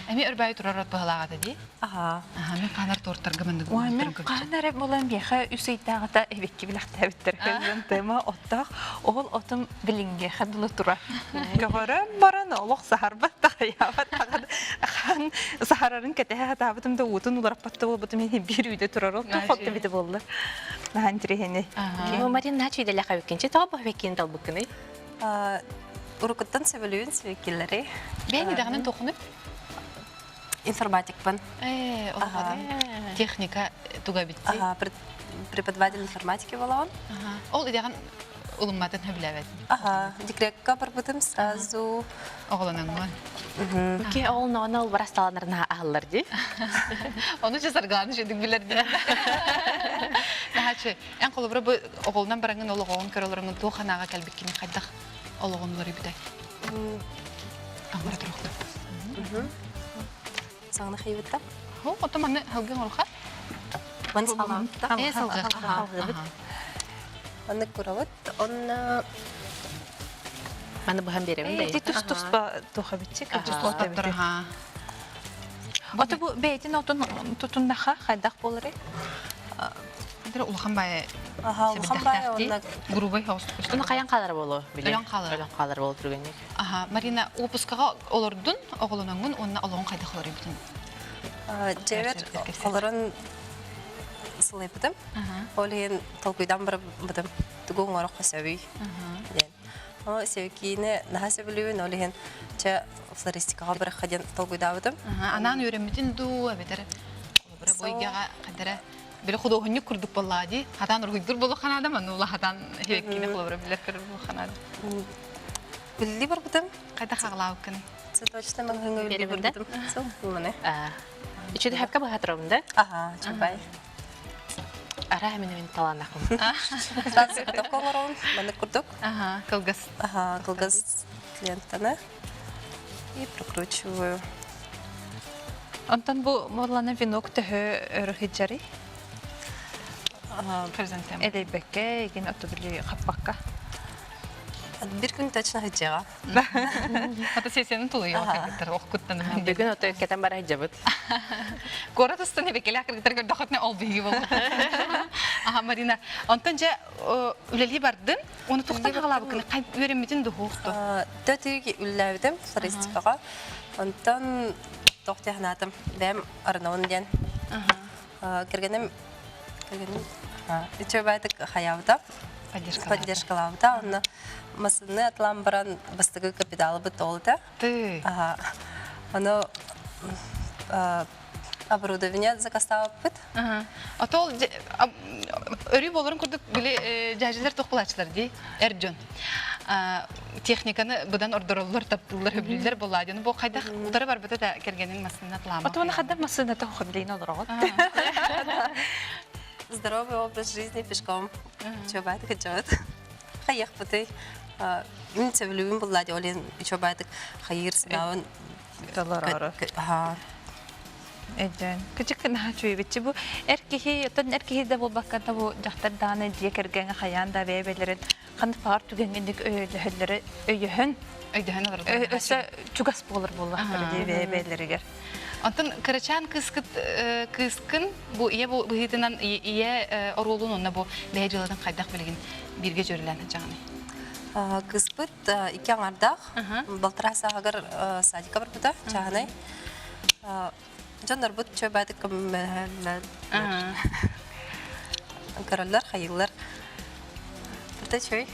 Эми өрбөйү турар от быһалааҕа дии. Аха. Аха, мен хаанар тортарга маннык Ой, мен хаан эрэ буолан биэхэ үс ыйдааҕыта эбикки билэхтээбиттэр хризантема оттоох. Ол отум билиҥҥиэхэ дылы тура. Көҕөрөн баран олох саһарбат да хайаабат даҕаны хаан саһарарын кэтэһэ сатаабытым да уутун улараппат да буолбутум иһин биир үйдэ турар ол туох хотто эбитэ буолла. Наһаа интириэһинэй. Ну, Марина, наһаа үчүгэйдэлээх эбиккин. Тоҕо бу эбиккин талбыккыный? Урукуттан сөбүлүүн сибикилэри. Бэйэҥ идэҕинэн туоххунуй? Информатикпын. Ээ, Техника туга битти. Преподаватель информатики буолаҕын. Ол идэҕин ылымматын сөбүлээбэтин. Аха, декрекка барбытым сразу. Оҕолоноҥҥун. Ки ол ноона ол барасталанарына аһыллар дии. Ону же саргылааны шедик билэр дии. Наһаачы, эн холобура бу оҕолунан бараҥын ол оҕоҕун көрө олороҥҥун туох санааҕа кэлбиккини хайдах олоҕун уларыйбытай? Амара туруохтун. Саҥаны хайыбытта. Хо, ото маны халгын оруха. Маны салҕаабытта. Ээ, салҕыахха. Салҕыыбыт. Маннык курабыт. Онно Маны быһан биэрэбин да. Ити тус-туспа туха битчи Оттор Ото бу бэйэтин отун тутуннаха хайдах буолары? Дыр улахан бай Аха, улахан бай онна грубый хаус. Уну хайан хаалар болу били. Өлөн хаалар. Өлөн хаалар болу түргэнник. Аха, Марина опускаға олордун, оҕолоноҥҥун уонна олоҕун хайдах олорбутун? Дьэбэр олорон сылайбытым. Ол иһин толкуйдан барбытым. Тугу оҥороххо сөбүй диэн. Ол севкиини наһаа сөбүлүүбүн, ол иһин чэ флористикаҕа барыахха диэн толкуйдаабытым. Анаан үөрэммитин дуу, эбэтэр холобура бу эйгэҕэ хадара били худуоһунньук курдук буоллаҕа дии. Хатаан уруһуйдуур буолуохха наада, манна ула хатаан сибэккини холобура билэр көрөр буолуохха наада. Үллүү барбытым. Хайдах хаҕалаабыккыный? Цветочный маҕаһыыҥҥа үллүү барбытым. Сол, маны. Үчүгэй хапка быһа да? Аха, чапай. Араа мин мин талаанахым. Заготовка оҥоробун, маннык курдук. Аха, кылгас. Аха, кылгас лентаны. И прокручиваю. Онтон бу буоллана венок төһө өрө сылдьарый? Хризантема. Элэйбэккэ, игин оту били хаппакка. Бир күн точно сылдьыаҕа. Ата сессияны тулуйуох кыргыттар охкуттан Бүгүн ото кэтэн бара сылдьабыт. Куорат устун эбекелээх кыргыттар көрдөхөтүнэ ол биһиги буолла. Аха Марина, онтон дьэ үлэлии бардын, оны тухтан хаҕалаабыккын хай үөрэммитин дуһуохту. Төтүг үллээбитим флористикаҕа. Онтон туох дии санаатым, бэйэм арынабын диэн. Кэргэним кэргэним үчүгэйдик хайаабыта, поддержкалаабыта. Онно массыынаны атылаан баран бастакы капиталыбыт ол этэ. Ты. Ону оборудование заказтаабыппыт. А то ол өрүү болорун курдук били дьээдьэлэр туох булааччылар дии эр дьон техниканы быдан ордороллор таптыыллар хөбүлүүллэр буоллаа диэн бу хайдах утары барбыта да кэргэнин массыына атлаама Отуона хадда массыыната хобилейн олороҕут. Здоровый образ жизни пешком. Чобаатык ычабыт. Хайыахпытый. Мин сөбүлүүбүн буллаа дии ол чобаатык хайыыр санаабын Толорору. Өйдөөн. Кычык наһаа үчүгэйбитчи бу эр киһи, оттон эр киһи да буолбакка да бу дьахтар даҕаны дьиэ кэргэҥҥэ хайаан да бэйэ-бэйэлэрин ханнык баҕар түгэҥҥинник өйдөһөллөрө өйөһөн өйдөһөн олороллор. Өссө чугас буолар буоллахтара дии бэйэ-бэйэлэригэр. Онтон кырачаан кыыскыт кыыскын бу ийэ быһыытынан ийэ оруолун уонна бу бэйэ дьыалатын хайдах билигин бииргэ дьүөрэлээн сылдьаҕыный? Кыыспыт икки аҥардаах, балтараа сааһыгар садикка барбыта, чааһынай. Дьоннорбут чөбөтүк көрөллөр, хайыыллар. Быта чөй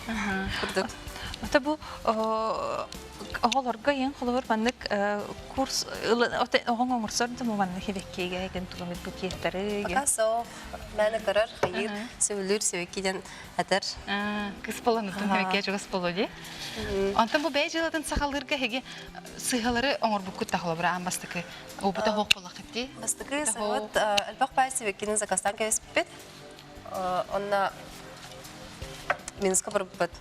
курдук. Ото бу оҕолорго ең холобур маннык курс оҕоҥ оҥорсор да маннык хибеккиге ген тугамит букеттары Пока суох. Мээнэ көрөр, хайыыр, сөбүлүүр сөбүкки диэн этэр. Кыс болан утун хибекке чугас болу ди. Онтон бу бэйэ дьыалатын сахалыырга эһиги сыыһалары оҥорбуккут да холобура аан бастакы опыта суох буоллаххыт дии. Бастакы сыһыат элбэх баай сибэккини заказтаан кэбиспиппит. Онно Минска барбыппыт.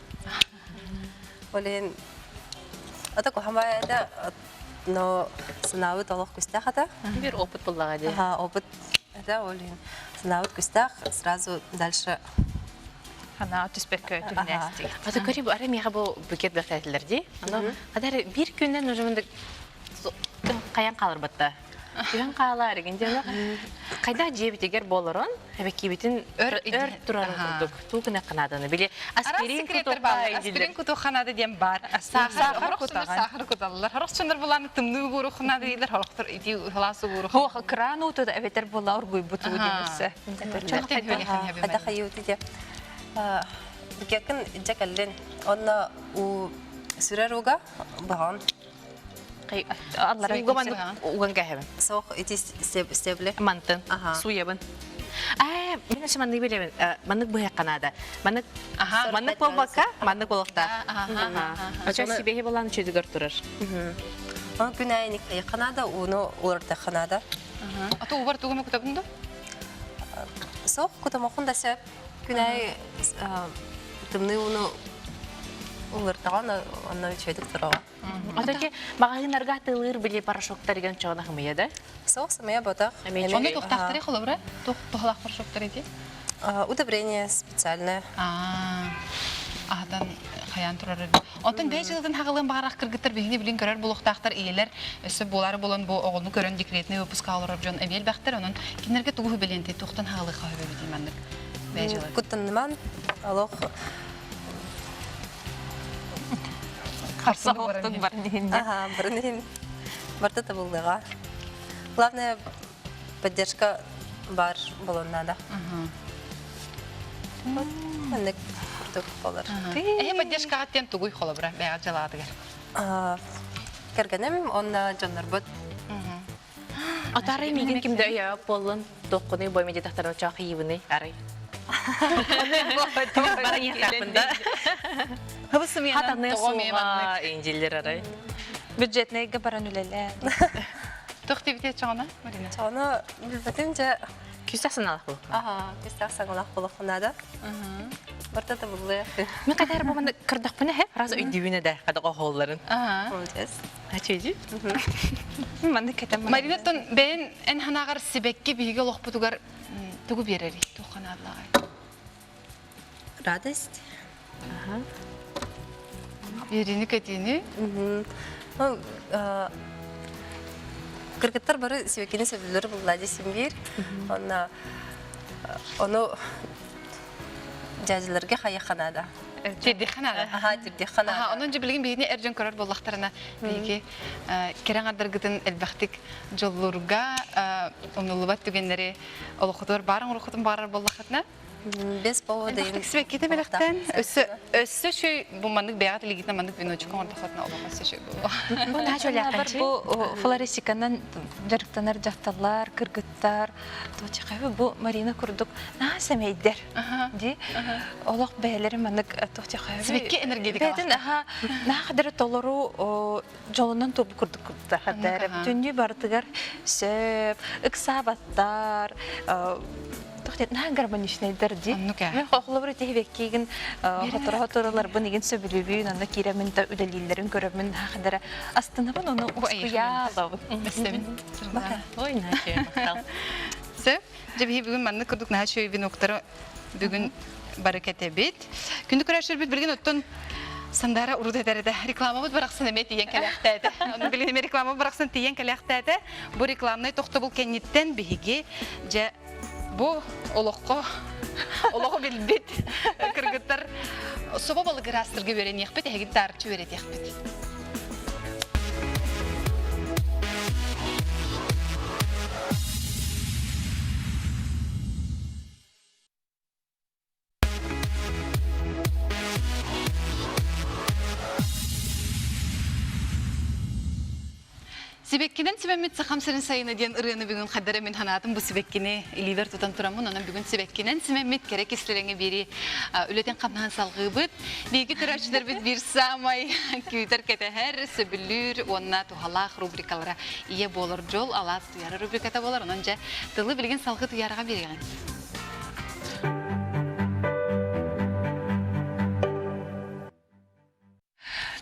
Ол иһин ата куһаҕан этэ, но санаабыт олох күстээх этэ. Бир опыт буллаҕа дии. Ага, опыт этэ, ол иһин санаабыт күстээх, сразу дальше Ханаа түспэккэ түһүнээстик. Ата көрү бу ара миэхэ бу букет бэртэтилэр дии. Аны хадары бир күннэн уже мындык хайан хаалар батта. Түһэн хаалар эгин диэн хайда дьиэбитигэр болорон эбеккибитин өр өр турарын курдук туу гына канаданы били аспирин кутуохха аспирин кутуохха диэн бар. Сахар куталлар сахар куталлар. Хорохчундар буланы тымныы угурух наада дииллэр хорохтор ити халаас угурух. Хуох кран ууту эбэтэр була оргуйбут уу диэн Хайда хайыуты де. Букеккин дьэ кэллин. Онно уу сүрэр ууга баҕан. Ууга маннык уган кэһэбин. Суох ити стебле. Мантын. Суябын. Аа, мин өссө маннык билэбин. Маннык быһыахха наада. Маннык маннык буолбакка, маннык буолуохтаах. Очо сибиэһи болан үчүгэр турар. Ол күн аайы хайыахха наада, ууну уларытыахха наада. А то убар тугума кутабын да? Суох, кутамахын да сөп. Күн аайы тымныы ууну уларытаҕын, онно үчүгэйдик тураҕын. Отоки маҕаһыыннарга атыылыыр били порошоктарыган чоҕуна хымыйа да? Суох, сымыйа ботах. Онно туохтаахтары холобура? Туох туһалаах порошоктар ити? Удобрение специальное. Аһатан хайаан турар эбит. Онтон бэйэ дьыалатын хаҕылыан баҕарах кыргыттар биһини билин көрөр буолуохтаахтар ийэлэр өссө буолаары буолан бу оҕону көрөн декретный выпуска олорор дьон эмиэ элбэхтэр. Онон кинилэргэ тугу хүбэлиэнтэй туохтан хаҕылыахха сөп эбитий маннык бэйэ дьыалатын? Куттанныман олох Харса оттук баран иһин. Аха, баран иһин. Барта табыллыаҕа. Главное поддержка баар буолуон наада. Маннык курдук болар. Эһи поддержкаҕа диэн тугуй холобура бэйэҕэ дьалаатыгар? Кэргэним уонна дьоннорбут. Отарай мигин кимде өйөөк буоллун, туоххунуй бой медитахтарына чоох ийибыный арай. Баран иэхтаахпын да. Хатаныа суоҕа индиллер арай. Бюджетнайга баран үлэлээ. Туох диэбитэ чоҕоно, Марина? Чоҕоно билбэтим дьэ. Күүстээх санаалаах буолуоххун. Аха, күүстээх санаалаах буолуоххун наада. Барта табыллыа. Мен катар бу манна көрдөхпүнэ хэ, раз өйдүүбүнэ да хада оһолларын. Аха. Молодец. Ачыйжы. Манна кэтем. Марина тон бэйэн эн ханаҕар сибэкки биһиги олохпутугар тугу биэрэрий? Туох ханаалааҕай? Радость. Үөрүүнү көтүүнү. Ну, кыргыттар бары сибэккини сөбүлүүр булла десим биир. Онно ону дьээдьилэргэ хайыахха наада. Тирдиэххэ наада. Аха, тирдиэххэ наада. Онон дьэ билигин биһигини эр дьон көрөр буоллахтарына биһиги кэрэ аҥардаргытын элбэхтик дьоллуурга умнуллубат түгэннэри олоххутугар баар оҥоруоххутун баҕарар буоллаххытына Без повода Элбэхтик сибэккитэ бэлэхтэн өссө өссө үчүгэй бу маннык бэйэҕит илиигитинэн маннык веночка оҥордоххутуна олох өссө үчүгэй буолуо. Бу наһаа чөлөөххөнчүй. Бу флористиканан дьарыктанар дьахталлар, кыргыттар, туочахайбы бу Марина курдук наһаа сэмэйдэр. Ди олох бэйэлэрин маннык туочахайбы. Сибэкки энергетика. Бэйэтин аха наһаа хадары толору дьолунан туолбут курдук курдуктар. Бүтүннүү барытыгар сөп, ыксаабаттар, наһаа гармоничнайдар дии. Мен холобур тиһибеккиигин хоторо-хотороларбын игин сөбүлүүбүн, онно киирэмин да үлэлииллэрин көрөмүн хадара астынабын ону ускуйаалабын. Ой, наһаа Сөп. Дьэ биһи бүгүн маннык курдук наһаа үчүгэй веноктары бүгүн бары кэтэбит. Күндү көрөөччүлэрбит билигин оттон Сандаара урут этэр этэ. Рекламабыт барахсан эмиэ тиийэн кэлээхтээтэ. Ону билигин эмиэ реклама барахсан тиийэн кэлээхтээтэ. Бу рекламнай тохтобул кэнниттэн биһиги дьэ бу олоххо олоҕу билбит кыргыттар собо балыгыраастырга үөрэниэхпит, эһигин таарыччы үөрэтиэхпит. Сибэккинэн сибэммит Сахам сирин сайына диэн ырыаны бүгүн хайдара мин ханаатым бу сибэккини илиибэр тутан тураммын онон бүгүн сибэккинэн симэммит кэрэ кистэлэҥи биэри үлэтин хамнаһын салҕыыбыт. Биһиги көрөөччүлэрбит биир саамай күүтэр кэтэһэр, сөбүлүүр уонна туһалаах рубрикалара Ийэ буолар дьол алаас туйаара рубриката буолар. Онон дьэ тылы билигин салгыы туйаараҕа биэриэҕиҥ.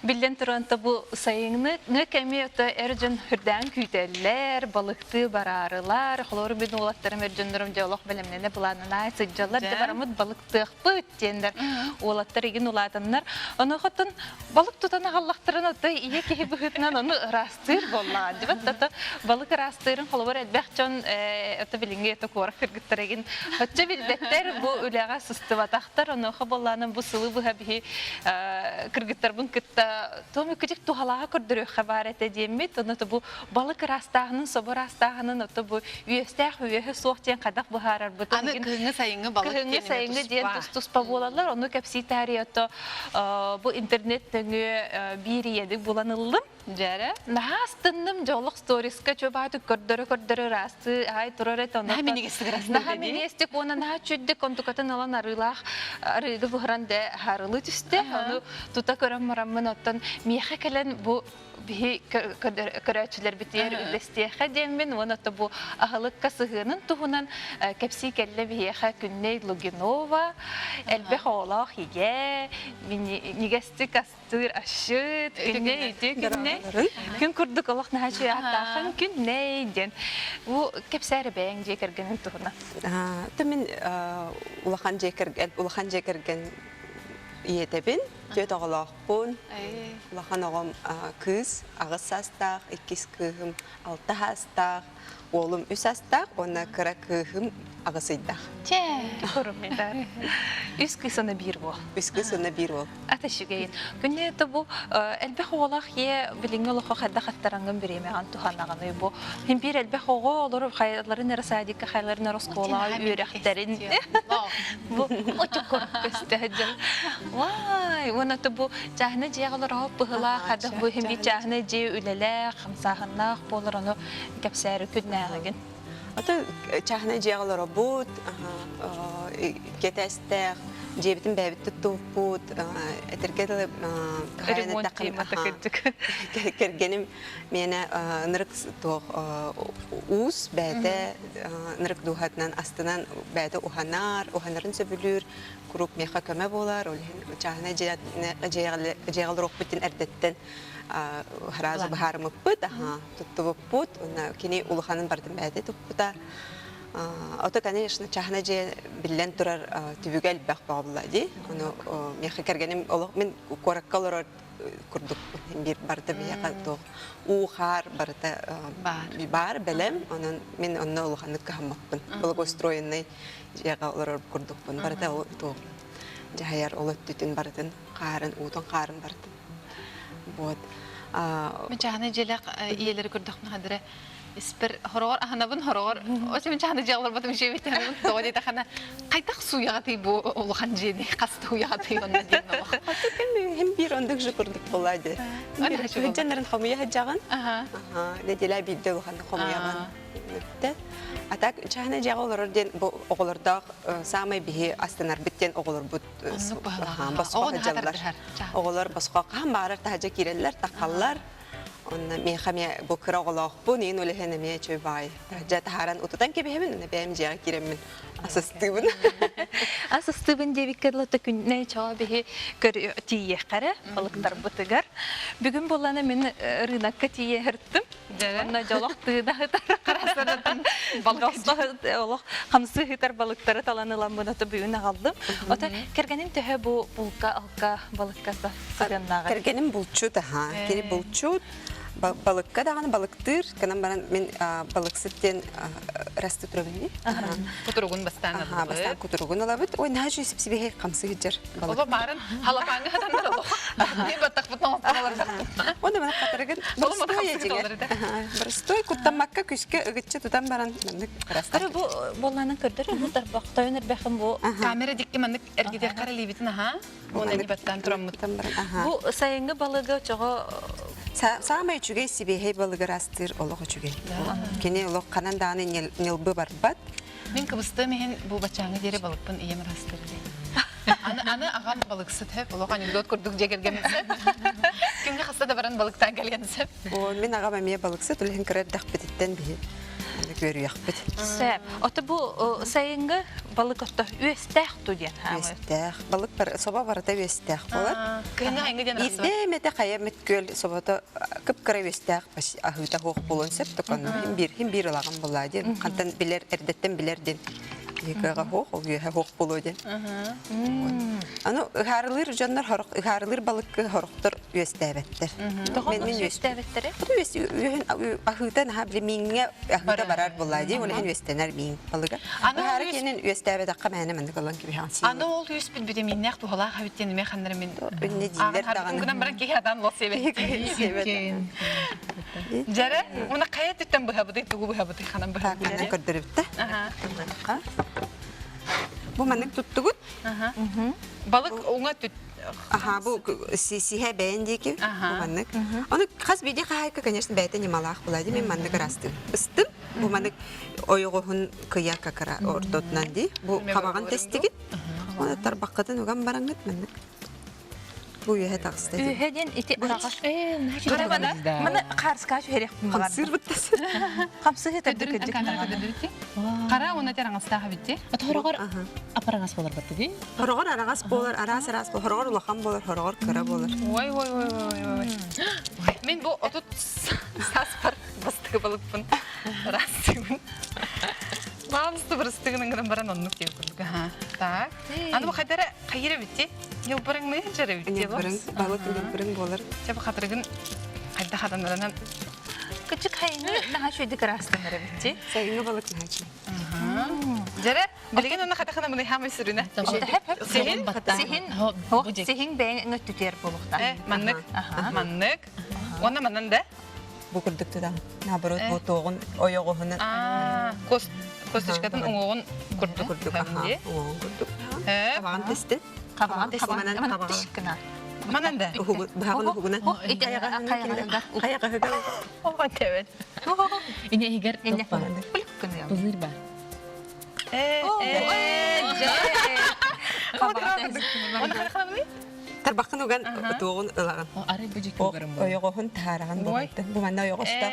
Биллэн туран, бу сайыҥны кэми ото эр дьон үрдээн күүтэллэр, балыктыы бараарылар, холобур мин уолаттарым эр дьоннорум дьэ олох бэлэмнэнэ былааннанаай сылдьаллар, дьэ бараммыт балыктыахпыт диэннэр уолаттар игин улаатаннар. Онуохаттан балык тутан аҕаллахтарын ото ийэ киһи быһыытынан ону ыраастыыр буоллаҕа. Дьибэт ото балык ыраастыырын холобур элбэх дьон ото билиҥҥи ото куорат кыргыттара игин оччо билбэттэр бу үлэҕэ сыстыбатахтар. Онуоха буоллаанан бу сылы быһа биһи кыргыттарбын кытта том үкүтүк туһалааҕы көрдөрүөххэ баар этэ диэммит. Ону бу балык ыраастааһынын, собо ыраастааһынын ото бу үөстээх үөһэ суох диэн хайдах быһаарарбытын Аны кыһыҥҥы сайыҥҥы балык кыһыҥҥы сайыҥҥы диэн тус-туспа буолаллар. Ону кэпсии таарыйа ото бу интернет нөҥүө биир ийэни булан ыллым. Дьэрэ. Наһаа астынным дьоллох сториска чөбаатык көрдөрө-көрдөрө ыраастыы аай турар этэ. Наһаа минигэстик ыраастыы Наһаа минигэстик уонна наһаа чүйдик онтукатын ылан арыылаах арыыга буһаран дэ харылыы түстэ. Ону тута көрөн бараммын ото. Оттон миэхэ кэлэн бу биһи көрөөччүлэрбитигэр үллэстиэхэ диэммин уонна бу аһылыкка сыһыанын туһунан кэпсии кэллэ биһиэхэ Күннэй Лугинова, элбэх оҕолоох ийэ, минньигэстик астыыр асчыт, Күннэй үтүө күннэй. Күн курдук олох наһаа үчүгэй ааттаахын Күннэй диэн. Бу кэпсээр бэйэҥ дьиэ кэргэнин туһунан. То мин улахан дьиэ кэргэн улахан дьиэ кэргэн ийэтэбин, түөрт оҕолоохпун. Улахан оҕом кыыс аҕыс саастаах, иккис кыыһым алта саастаах, уолум үс саастаах уонна кыра кыыһым аҕыс ыйдаах. Чэ, куруммитар. Үс кыыс уонна биир уол. Үс кыыс уонна биир уол. Ата үчүгэйин. Күннээ бу элбэх оҕолоох ийэ билиҥҥи олоххо хайдах аттарангын бириэмэҕин туһанаҕыный бу Мин биир элбэх оҕо олору хайаларын эрэ садикка, хайаларын эрэ оскуолаҕа үөрэхтэрин бу отуккор көстө сылдьар. Вай, уонна бу чааһынай дьиэҕэ олороһоп быһылаах, хадах бу иһин биир чааһынай дьиэ үлэлээх, хамсааһыннаах буолар ону кэпсээри күннээҕигин. Ото чааһынай дьиэҕэ олоробут, кэтэстээх, дьиэбитин бэйэбит туттубуппут, этэргэ дылы Ремонт темата кырдьык. Кэргэним Миэнэ ынырык туох уус бэйэтэ ынырык дууһатынан астынан бэйэтэ уһанар, уһанарын сөбүлүүр, куруук миэхэ көмө буолар, ол иһин чааһынай дьиэҕэ олоруохпут эрдэттэн сразу быһаарыммыппыт, туттубуппут, уонна кини улаханын барытын бэйэтэ туппута. Ото, конечно, чааһынай дьиэ биллэн турар түбүгэ элбэх буолла дии. Ону миэхэ кэргэним олох мин куоракка олорор курдук биир барыта биһиэхэ туох уу хаар барыта баар бэлэм онон мин онно улаханнык кыһаммаппын благоустроенный дьиэҕэ олорор курдукпун барыта туох дьаһайар ол өттүтүн барытын хаарын уутун хаарын барытын вот Мин чааһынай дьиэлээх ийэлэри көрдөхпүнэ хадыра испэр хороҕор аһанабын хороҕор очум чааны дьиэ олорботум дьиэбит тоҕо диэтэххинэ хайдах сууйаҕатый бу улахан дьиэни хаста уйаҕатый онно диэн олох Хим биир ондук же курдук буолла дии. Сыдьаннарын хомуйа сылдьаҕын. Нэдиэлэ биирдэ улаханнык хомуйаҕын. А так чааһынай дьиэҕэ олорор диэн бу оҕолордоох саамай биһи астынарбыт диэн оҕолорбут босхо сылдьаллар. Оҕолор босхо хаһан баҕарар таһырдьа киирэллэр, таххаллар. Онно миэхэ эмиэ бу кыра оҕолоохпун, иин үлэһэн эмиэ үчүгэй баҕайы. Дьэ таһааран утутан кэбиһэбин, уонна бэйэм дьиэҕэ киирэммин ас астыыбын. Ас астыыбын диэбиккэ дылы күннэй чоо биһи тиийиэххэ эрэ балыктарбытыгар. Бүгүн буоллана мин рынокка тиийэ сырыттым. Онно дьолох тыына сытар. Олох хамсыы сытар балыктары талан ыламмын ото бүгүн аҕаллым. Ото кэргэнин төһө бу булка алка балыкка сыһыаннааҕый? Кэргэним булчут аһа. Кини булчут, балыкка даҕаны балыктыыр. Кынан баран мин балыксыт диэн расты турабын Кутуругун бастаан ылабыт. Бастаан кутуругун ылабыт. Ой, наһаа үчүгэй сипсибиһэй хамсыы сылдьар балык. Оло баарын халапааҥҥа хатаннар олох. Мен баттахпытын оҥостон олордохпут. Онно мана хатырыгын боростуой дьиҥэр. Боростуой куттаммакка күскэ ыгыччы тутан баран маннык Көрө бу буоллаанан көрдөр бу тарбах тойон эрбэхин бу камера дикки маннык эргитиэххэ илиибитин аһаа Уонна баттаан тураммыт. Бу сайыҥҥы балыгы очоҕо Саамай үчүгэй сибиэһэй балыгы астыыр олох үчүгэй. Кини олох ханан даҕаны ньылбы барбат. Мин кыбыстыам иһин бу баччааҥҥа диэри балыкпын ийэм ырастыыр дии. Аны, аны аҕам балыксыт хөп, олох анекдот курдук дьиэ кэргэммит сөп. Күҥҥэ хаста да баран балыктаан кэлиэн сөп. Мин аҕам эмиэ балыксыт, үлэһин кыра эрдэхпититтэн биһи үөрүйэхпит. Сөп. Ото бу сайыҥҥы балык ото үөстээх ту диэн Үөстээх. Балык бар, собо барыта үөстээх буолар. Кыһыҥҥы айыҥҥы диэн Биирдэ эмэтэ хайа эмит күөл собото кып-кыра үөстээх аһыыта суох буолуон сөп токонно хим биир хим биир ылаҕын буоллаа диэн хантан билэр эрдэттэн билэр диэн кыаҕа суох ол үөһэ суох буолуо диэн. Аны ыһаарылыыр дьоннор хорох ыһаарылыыр балыккы хорохтор үөстээбэттэр. Тоҕо үөстээбэттэрэ? Үөһүн аһыыта наһаа били мииҥҥэ аһыыта барар буоллаа дии, ол иһин үөстэнэр миин балыга. Аны киэнин үөстээбэтэххэ мээнэ маннык ылан кэбиһэҕин сиэн. Аны ол үөспүт битэмииннээх туһалаах эбит диэн эмиэ ханнары мин Үнне дииллэр даҕаны. Гынан баран киһи адан лос сиэбэт. Дьэрэ, уна хайа түттэн быһабытый, тугу быһабытый, ханан быһабытый? Ханан көрдөрүбүттэ. Бу маннык туттугут. Балык уҥа түт Аха, бу сиһэ бэйэн диэки бу маннык. Ону хас биирдии хаһаайка, конечно, бэйэтэ ньымалаах буолаа дии. Мин маннык ырастыым. Ыстым. Бу маннык ойоҕоһун кыйа какара ортотунан дии. Бу хабаҕын тэстигит. Оны тарбаххытын уган бараҥҥыт маннык. Бу үөһэ таҕыста. Үөһэ диэн ити араҕас. Хара Маны маны хаарыскаа түһэриэхпин баҕардым. Хамсыыр быттас. Хамсыһы Көдөрүн камера көдөрдүбүт Хара уонна тэр аҥастаах эбит Хороҕор апараҥас болар батты ди. Хороҕор араҕас буолар, араас араас буолар, хороҕор улахан буолар, хороҕор кыра буолар. Ой, ой, ой, ой, ой. Мин бу 30 сааспар бастакы балыкпын. Ырастыыбын. Баалысты бырыстыгын гынан баран оннук диэн курдук. Так. Аны бу хайдара хайыр эбитти? Ньылбырыҥныы сылдьар эбит Ньылбырыҥ, балык ньылбырыҥ буолар. Чэ бу хатырыгын хайда хатанарынан Кычык хайыны наһаа үчүгэйдик ыраастанар эбит Сайыҥҥы балык наһаа үчүгэй. Дьэрэ, билигин онно хатахына мыны хаамай сүрүнэ. Сиһин, сиһин, сиһин бэйэҥ өттүтүөр буолуохтаах. Маннык, маннык. Уонна манан да? Бу курдук тутан. Наоборот, бу туоҕун ойоҕоһунан. Косточкатын уҥуоҕун курдук. Курдук, уҥуоҕун курдук. Хабаҕын тестин. Хабаҕын тестин. Манан Манан да? Быһаҕын уһугунан. Хайаҕаһыгар. Оҕо тэбэт. Ине иһигэр Тулур бар. Тарбаххын уган туоҕун ылаҕын. Арай бу дьикки угарым Ойоҕоһун таһаараҕын буолбуттан. Бу манна ойоҕостоох.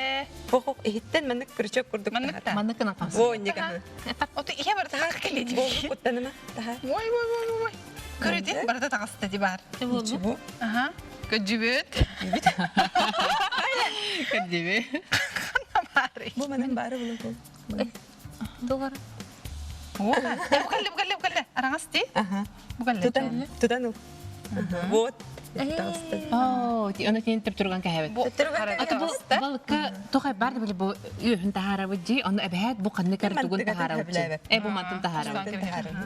Бу иһиттэн маннык крючок курдук Маннык Маннык гынан хамсыы. О, инник аһы. Ото иһэ барыта хаах кэлиди. Бу куттаныма таһаа. Ой, ой, ой, ой. Көрүдү, барыта таҕыста ди бар. Бу. Аха. Көддүбүт. Көддүбүт. Бу манан баары булан Дугар. О, бу кэллэ, бу кэллэ, бу кэллэ. Араҥас дии. Аха. Бу кэллэ. Тутан, тутан ыл. Вот. Таҕыста. Оо, оны тиэн төптүргэн кэһэбит. Бу Ата бу балыкка тохай бар били бу үөһүн таһаарабыт дии, ону эбэһээт бу ханны кэр тугун таһаарабыт дии. Э бу мантын таһаарабыт.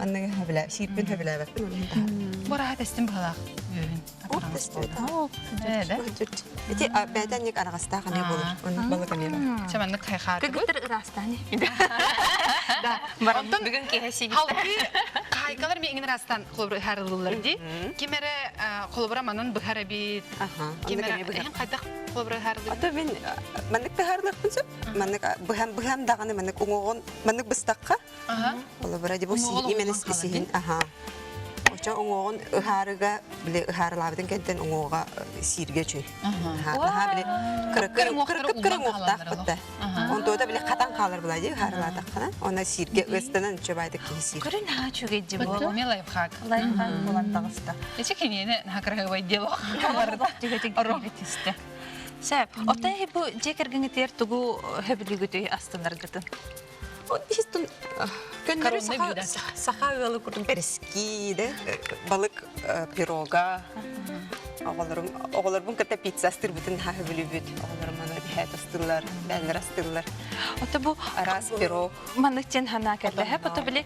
Анныгы хөбүлэ, сиирбин хөбүлээбэппин онун таһаарабын. Бу раһат эстин быһалаах үөһүн. Ити бэйэтэ анньык араҕастаах эмиэ буолар. Оннук балык эмиэ бар. Чэ маннык хайхаатыбыт. Кыргыттар ыраастаан Да. Онтон бүгүн киэһэ сиибит. Халгыы хаайкалар ми иҥин ыраастаан холобура ыһаарыллылар дии. Ким эрэ холобура манан быһар эбит. Ким эрэ эһин хайдах холобура ыһаарыллыбыт? Ата мин маннык таһаарылыахпын сөп. Маннык быһам быһам даҕаны маннык уҥуоҕун маннык быстахха Холобура, бу именно сиһин, аха. Очо уҥуоҕун ыһаарыга, били ыһаарылаабытын кэнтэн уҥуоҕа сииргэ үчүй. Наһаа били кыракып уҥуохтаах бытта. Онтуота били хатан хаалар була дии ыһаарылаатаххына. Она сииргэ ыстанан үчүгэй киһи сиир. Көрүн наһаа үчүгэй дии буолла. Мне лайфхак. Лайфхак буолан таҕыста. Эчи киниэне наһаа кырасыбай дело. Истэ. Сәп, оттон бу дьиэ кэргэҥҥитигэр тугу хөбүлүүгүтүй астынаргытын? Көннөрү саха ыалы курдук бэрэскии да балык пирога оҕолорум оҕолорбун кытта пицца астыырбытын наһаа сөбүлүүбүт оҕолорум аны эбэһээт астыыллар бээллэр астыыллар Ото бу араас пирог маннык диэн санаа кэллэ ото били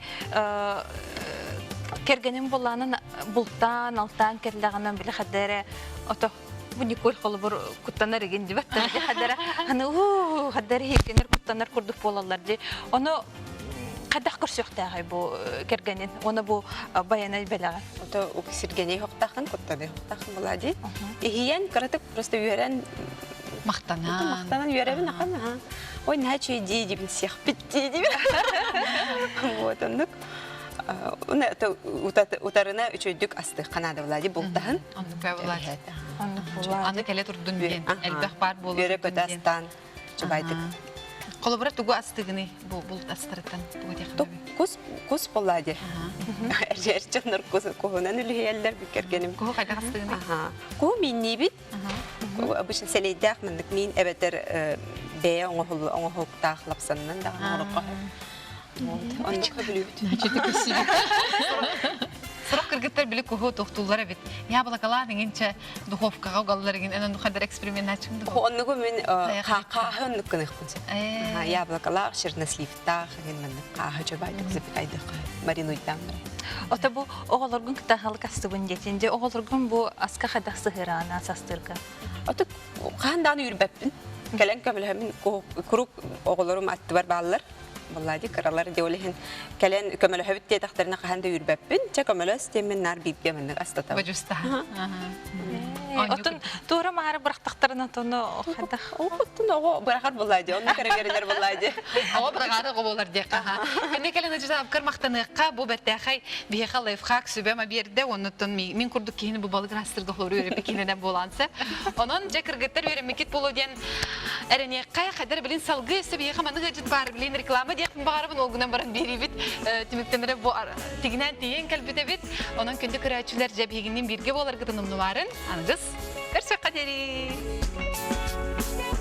кэргэним булаанын бултаан алтаан кэллэҕинэн били хаддэрэ ото бу Николь холобур куттанар игин дибэт хадара аны уу хаддар иһиккенер куттанар курдук буолаллар ди ону хайдах көрсүөхтээхэй бу кэргэнин уонна бу байанай бэлэҕин ото сиргэни хохтахын куттаны хохтахын була ди иһийэн кыратык просто үөрэн махтанан махтанан үөрэбин ахан ой наһаа үчүгэй дии дибин сиэхпит дии дибин вот оннук утарына үчүгүйдүк астыахха наада була бултаһын Аны кэлэ турдун диэн элбэх баар буолуо. Үөрэ көтө астаан чубайдык. Холобура тугу астыгыный бу булт астарыттан тугу диэххэ Кус кус буолла дии. Эрченнер кус куһунан үлүһүйэллэр кэргэним. Куһу хайдах астыгыный? Куһу миинниибит. Обычно сэлэйдээх маннык миин эбэтэр бэйэ оҥоһуктаах лапсаннан даҕаны оҥороххо Оннук бүлүүбүт. Сорох кыргыттар били куһу тохтууллар эбит. Яблокалаан иҥинчэ духовкаҕа угаллар игин эн оннук хандар эксперименнааччыҥ дуо? Оннугу мин хааһы оннук гыныахпын сөп. Яблокалаах, черносливтаах игин маннык хааһы чобайдык запекайдык маринуйдаан баран. Ото бу оҕолоргун кытта аһылык астыбын диэтин. Дьэ оҕолоргун бу аска хайдах сыһыараана састыырга? Ото хаһан даҕаны үүрбэппин. Кэлэн көмөлөһөммүн куруук оҕолорум аттыбар бааллар. Баллади кыралар дии ол иһин кэлэн көмөлөһөбүт диэтэхтэринэ хаһан да үүрбэппин. Чэ көмөлөс диэммин наар бииргэ маннык астатабын. Бодьустаһа. Оттон туора маары бырахтахтарына тоно хайдах? Оттон оҕо бырахар буоллаа дии, онно кэрэ буоллаа дии. Оҕо быраҕаары оҕо буолар диэххэ. Кэннэ кэлэн ыжытаапкар махтаныахха бу бэртээхэй биһиэхэ лайфхак сүбэм биэрдэ оннуттан мин курдук киһини бу балык растырга холору үөрэппит киһинэн буолаан сөп. Онон дьэ кыргыттар үөрэммиккит буолуо диэн эрэниэххэ хайдар билин салгыы өссө биһиэхэ маннык ыалдьыт баар билин реклама диэхпин баҕарабын ол гынан баран биэриибит түмүктэнэрэ бу тигинээн тиийэн кэлбит эбит. Онон күндү көрөөччүлэр дьэ биһигинниин бииргэ буоларгытын умнубаарын. Аныгыс көрсүөххэ диэри!